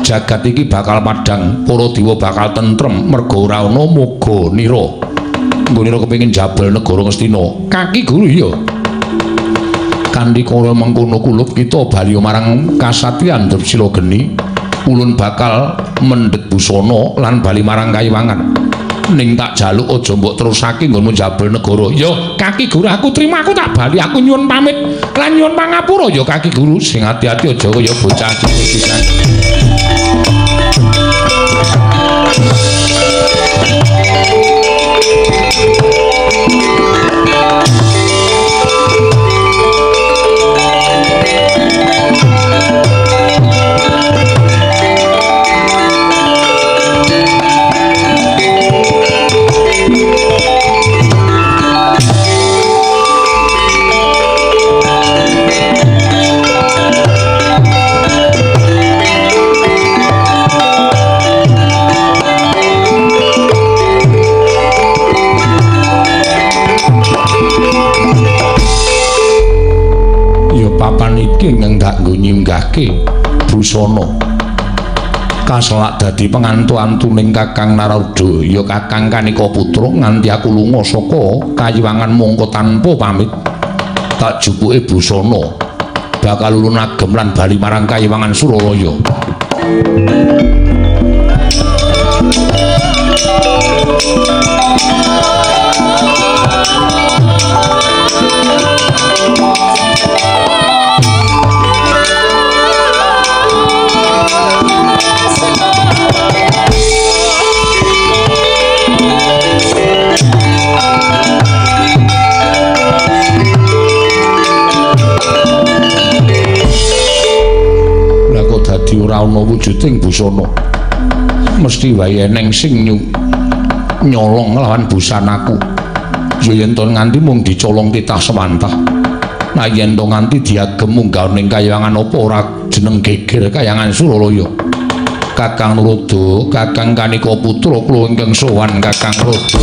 jagat iki bakal padhang, para dewa bakal tentrem merga ora ana moga nira. Nggone ora kepengin njabel negara Ngastina. Kaki guru iya. Kanthi cara mengkono kulup kita bali marang kasatriyan Drupsila Geni. Ulun bakal mendhet busana lan bali marang kayiwangan. Ning tak jaluk aja mbok terusake nggonmu njabel negara. Ya kaki guru aku trima, aku tak bali, aku nyuwun pamit lan nyuwun pangapura. Ya kaki guru sing ati-ati aja kaya bocah cilik pisan. Papan iki ingkang tak nggo nyinggahke busana kaselak dadi pengantu-antuning Kakang Narada ya Kakang Kanika Putra nganti aku lunga saka kayiwangan mongko tanpa pamit tak jupuke busana bakal ulun agem lan bali marang kayiwangan Suralaya. Lah kok dadi ora ana wujuding busana? Mesti wae eneng sing nyolong nglawan busanaku. Ya yen to nganti mung dicolong titah sewantah. Nah yen to nganti diagem munggah ning kayangan apa ora jeneng geger kayangan Suralaya. Kakang Narada, Kakang Kanika Putra kula ingkang sowan Kakang Narada.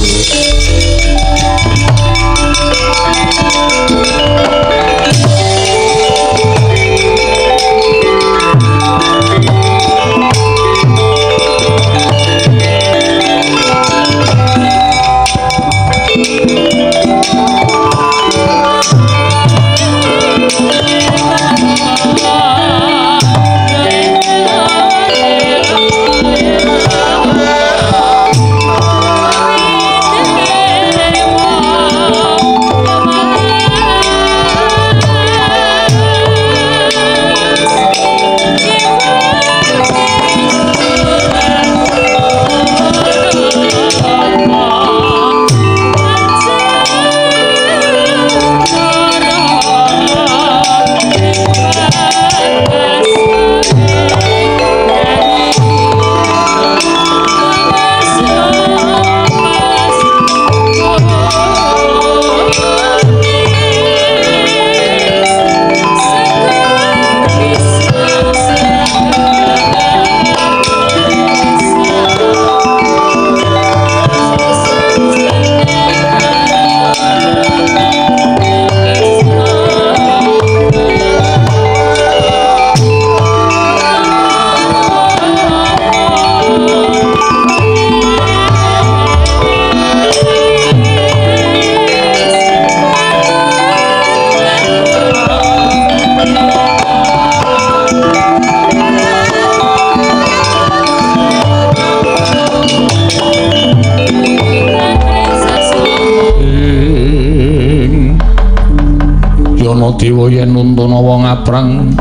Ana dewa yen nuntuna wong aprang.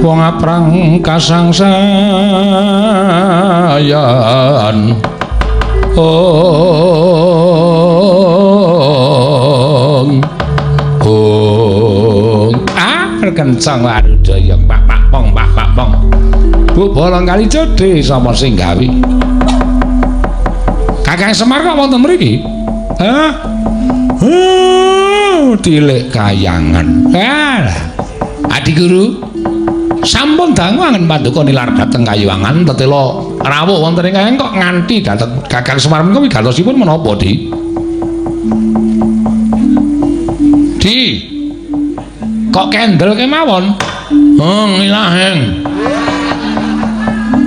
Wong aprang kasangsayan. Ong ong ah kencang warudaya pak pak pong pak pak pong. Bu bolong kali jodhe sapa sing gawe? Kakang Semar kok wonten mriki? Hah? Tilik kayangan. Alah. Adi guru, sampun dangu angen paduka nilar dhateng Kayuwangan tetela rawuh wonten ing kayangan kok nganti dhateng Kakang Semar menika wigatosipun menapa, Di? Di. Kok kendel kemawon? Heng ilaheng.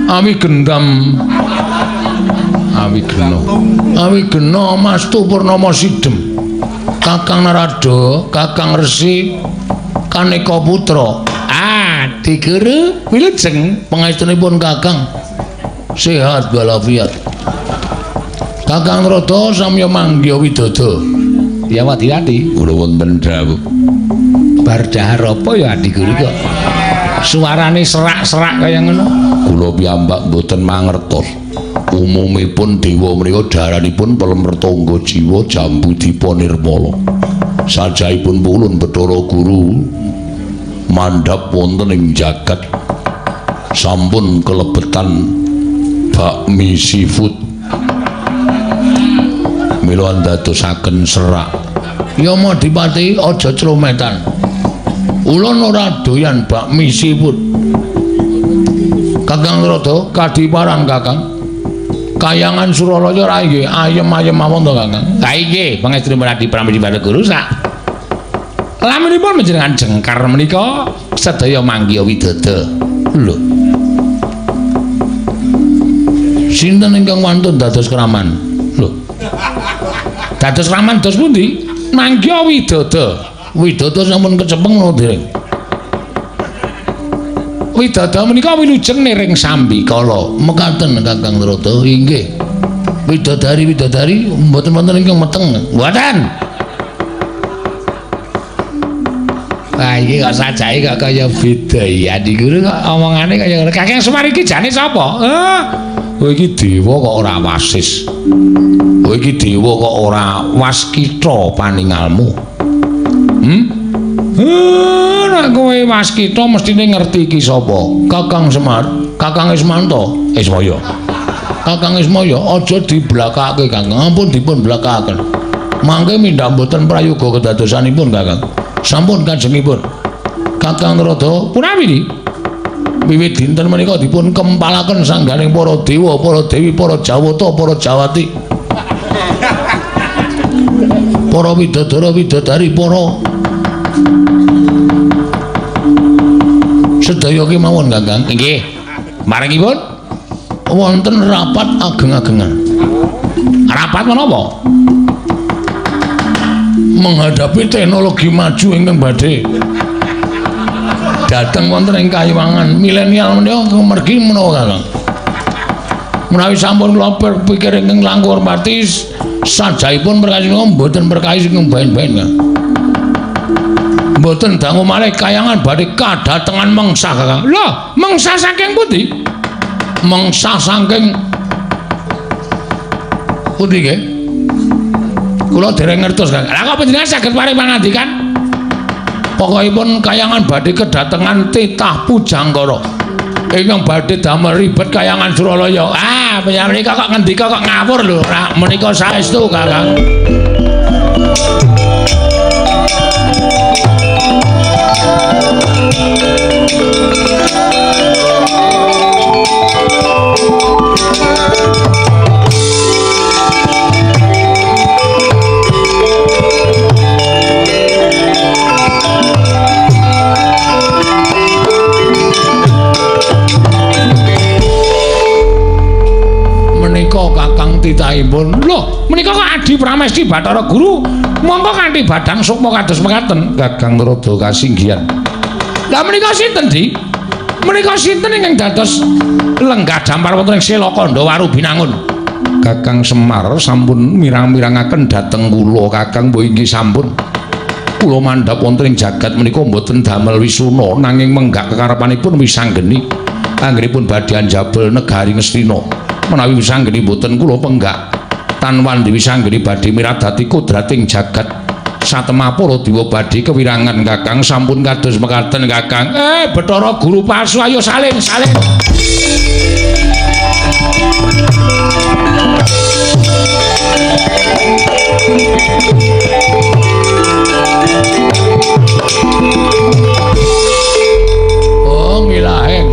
Awi gendam awi gena. Awi gena Mastu Purnama Sidem. Kakang Narada, Kakang Resi Kaneka Putra. Ah, Adi Guru wilujeng pangestunipun Kakang. Sehat walafiat. Kakang Narada samya manggiha widodo. Ya wati-wati kula wonten dawuh. Bar dahar apa ya Adi Guru kok suarane serak-serak kaya ngono? Kula piyambak mboten mangertos. Umumipun dewa menika daranipun pelem tangga jiwa jambu dipa nirmala. Sajaipun pulun Bathara Guru mandhap wonten ing jagat sampun kelebetan bakmi seafood. Mila andadosaken serak. Ya Madipati aja clometan. Ulun ora doyan bakmi seafood. Kakang Narada kadiparang Kakang. Kayangan Suralaya ra nggih ayem-ayem mawon to Kakang. Ha inggih pangestunipun Adi Pramesti Bathara Guru sak laminipun panjenengan jengkar menika sedaya manggiha widodo. Lho. Sinten ingkang wantun dados kraman? Lho. Dados kraman dos pundi? Manggiha widodo. Widodo sampun kecepeng napa dereng? Widodo menika wilujeng niring sambikala. Mekaten Kakang Narada. Inggih. Widodari-widodari mboten wonten ingkang meteng. Mboten. Wah iki kok sajake kok kaya beda ya Adi Guru kok omongane kaya ngono. Kakang Semar iki jane sapa? Hah? Oh iki dewa kok ora wasis. Oh iki dewa kok ora waskita paningalmu. Nek kowe waskita mestine ngerti iki sapa? Kakang Semar, Kakang Ismanto, Ismaya. Kakang Ismaya aja diblakake Kakang, ampun dipun blakakaken. Mangke mindhak mboten prayoga kedadosanipun Kakang. Sampun kajengipun. Kakang Narada punawi niki? Wiwit dinten menika dipun kempalaken sangganing para dewa, para dewi, para jawata, para jawati. Para widodara, widodari, para sedaya kemawon Kakang. Inggih. Marangipun wonten rapat ageng-agengan. Rapat menapa? Menghadapi teknologi maju ingkang badhe dhateng wonten ing Kayuwangan milenial menika mergi menawa Kakang. Menawi sampun kula pikir ingkang langkung hormati sajaipun perkawis mboten perkawis ingkang baen-baen Kakang. Mboten dangu malih kayangan badhe kadatengan mengsah Kakang. Lho, mengsah saking pundi? Mengsah saking pundi nggih? Kula dereng ngertos Kakang. Lah kok panjenengan saged paring pangandikan? Pokokipun kayangan badhe kedatengan titah Pujanggara ingkang badhe damel ribet kayangan Suralaya. Ah, panjenengan menika kok ngendika kok ngawur lho. Menika saestu Kakang. Menika Kakang titahipun. Lho, menika kok Adi Pramesti Bathara Guru mongko kanthi badang sukma kados mekaten. Kakang Narada kasinggihan. Lah menika sinten, Di? Menika sinten ingkang dados lenggah dampar wonten ing Selakandha Warubinangun? Kakang Semar sampun mirang-mirangaken dhateng kula Kakang, mbok inggih sampun. Kula mandhap wonten ing jagat menika mboten damel wisuna nanging menggak kekarepanipun Wisanggeni. Anggenipun badhe njabel negari Ngastina. Menawi Wisanggeni mboten kula penggak tan wandi Wisanggeni badhe miradati kodrating jagat. Satemah para dewa badhe kewirangan Kakang sampun kados mekaten Kakang. Bathara Guru palsu ayo salin salin.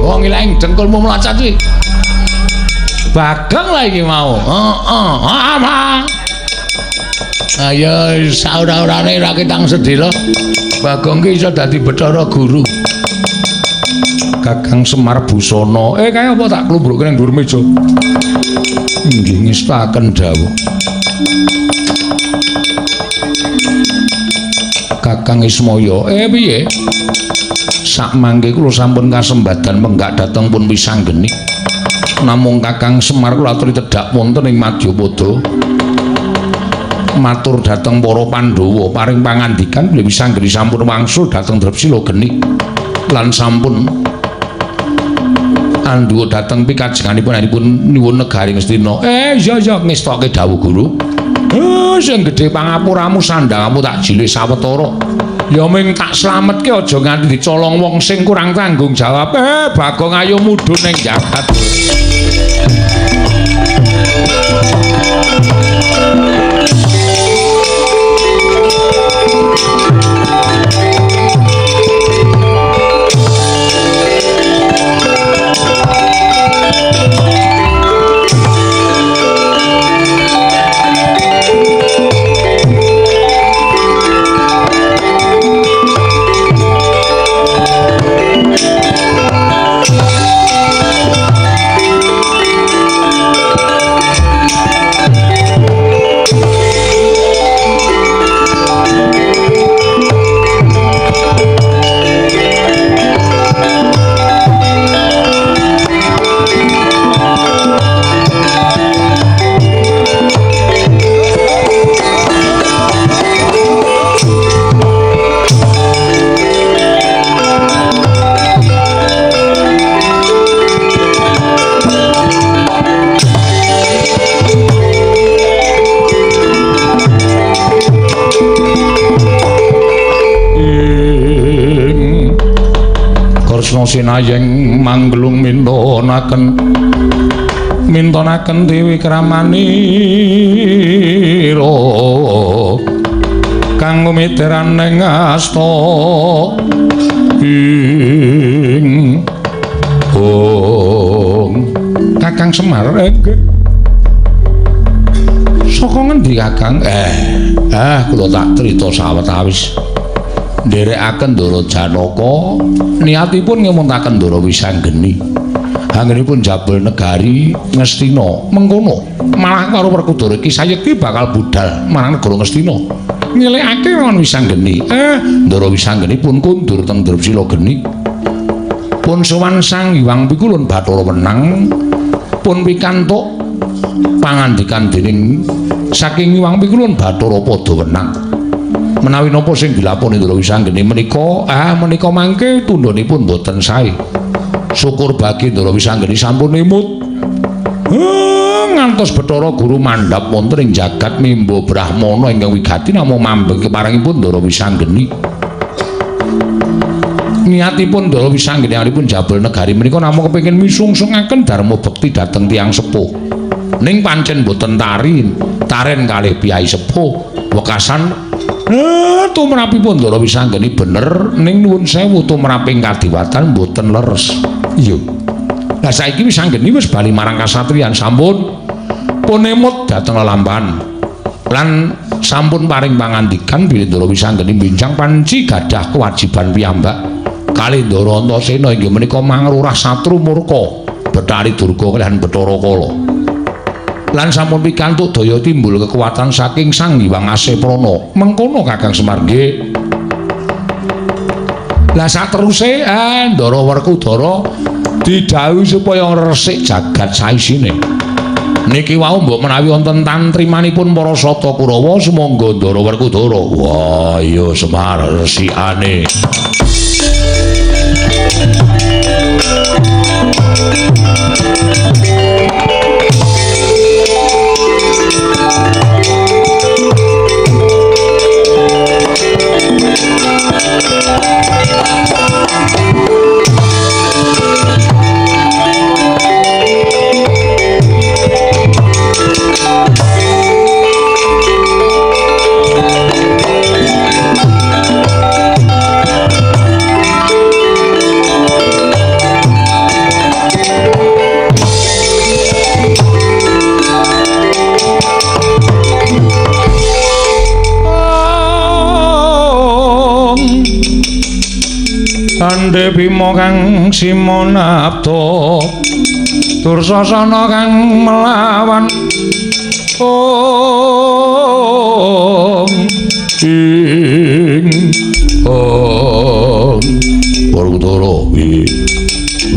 Oh ngilaheng dengkulmu mlacat iki. Bageng lah iki mau. Heeh, ama. Ayo saura-urane ra ketang sedhela. Bagong ki iso dadi Bathara Guru. Kakang Semar Busana. Kaya apa tak klumbrukke nang dhuwur meja. Nggih ngestaken dawuh. Kakang Ismaya, piye? Sakmangke kula sampun kasembadan menggak dhateng pun Wisanggeni. Namung Kakang Semar kula aturi tedhak wonten ing Madyapada. Matur dhateng para Pandhawa paring pangandikan bilih Wisanggeni sampun wangsul dhateng Drepsila Geni lan sampun andhuwa dhateng pikajenganipun anipun nyuwun negari Ngastina. Iya iya ngestoke dawuh guru. Sing gedhe pangapuramu sandhangamu tak jilih sawetara. Ya ming tak slametke aja nganti dicolong wong sing kurang tanggung jawab. Bagong ayo mudhun ning jagat. Sinayeng manggelung mintonaken mintonaken Dewi Kramanira kang umiteran ing asta ing ong. Kakang Semar nggih. Saka ngendi Kakang? Kula tak crita sawetawis. Nderekaken Ndara Janaka niatipun ngemuntaken Ndara Wisanggeni. Anggenipun jabel negari Ngastina mengkono malah karo Werkudara iki sayekti bakal budal marang negara Ngastina ngelekake lawan Wisanggeni. Ndara Wisanggeni pun kundur teng Drepsila Geni. Pun sowan Sang Hyang Pikulun Bathara Wenang pun pikantuk pangandikan dening saking Hyang Pikulun Bathara Padha Wenang. Menawi napa sing dilakoni Ndara Wisanggeni menika, menika mangke tundhonipun boten sae. Syukur bagi Ndara Wisanggeni sampun emut. Ngantos Bathara Guru mandhap wonten ing jagat mimba brahmana ingkang wigati namung mambeng keparengipun Ndara Wisanggeni. Niatipun Ndara Wisanggeni anggenipun jabel negari menika namung kepengin misungsungaken dharma bekti dhateng tiyang sepuh. Ning pancen boten taren kalih piyai sepuh wekasan tumrapipun Ndara Wisanggeni bener ning nuwun sewu tumraping kadiwatan mboten leres. Iya. Lah saiki Wisanggeni wis bali marang kasatriyan sampun pun emut dhateng lelampahan lan sampun paring pangandikan bilih Ndara Wisanggeni benjang panci gadah kewajiban piyambak kalih Ndara Antasena inggih menika mangrurah satru murka Bathari Durga kalihan Bathara Kala. Lan sampun pikantuk daya timbul kekuatan saking Sang Hyang Aseprana. Mengkono Kakang Semar nggih. Lah sateruse Ndara Werkudara didhawuhi supaya ngresik jagat saisine. Niki wau mbok menawi wonten tantrimanipun para Sata Kurawa sumangga Ndara Werkudara. Wah, iya Semar resikane. Tandhe Bima kang simonabda Dursasana kang melawan Om ing Om Werkudara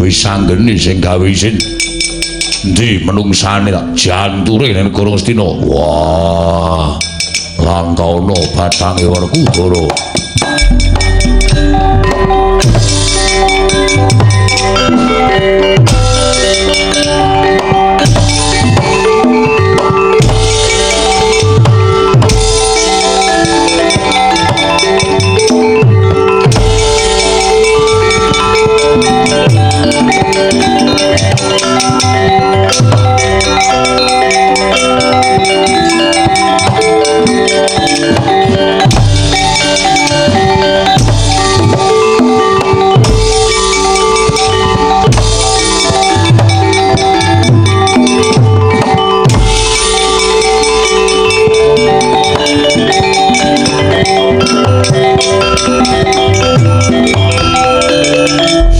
wis anggeni sing gawe isin. Endi menungsane tak janture ning negara Ngastina. Wah, langka ana bathange Werkudara.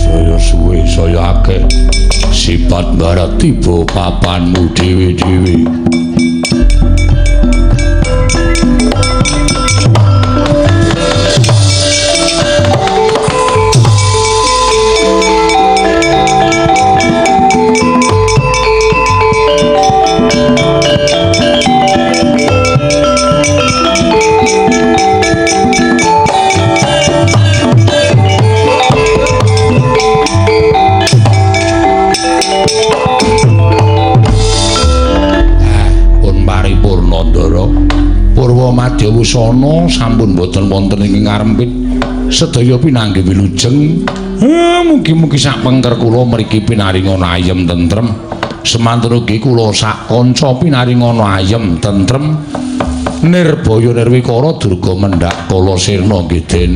Saya suwe saya akeh sifat barat tiba papanmu dhewe-dhewe. Madya wusana sampun boten wonten ing ngarempit sedaya pinanggih wilujeng. Mugi-mugi sak pengker kula mriki pinaringana ayem tentrem. Semanten ugi kula sak kanca pinaringana ayem tentrem. Nirbaya nirwikara durga mendhak kala sirna nggih Den.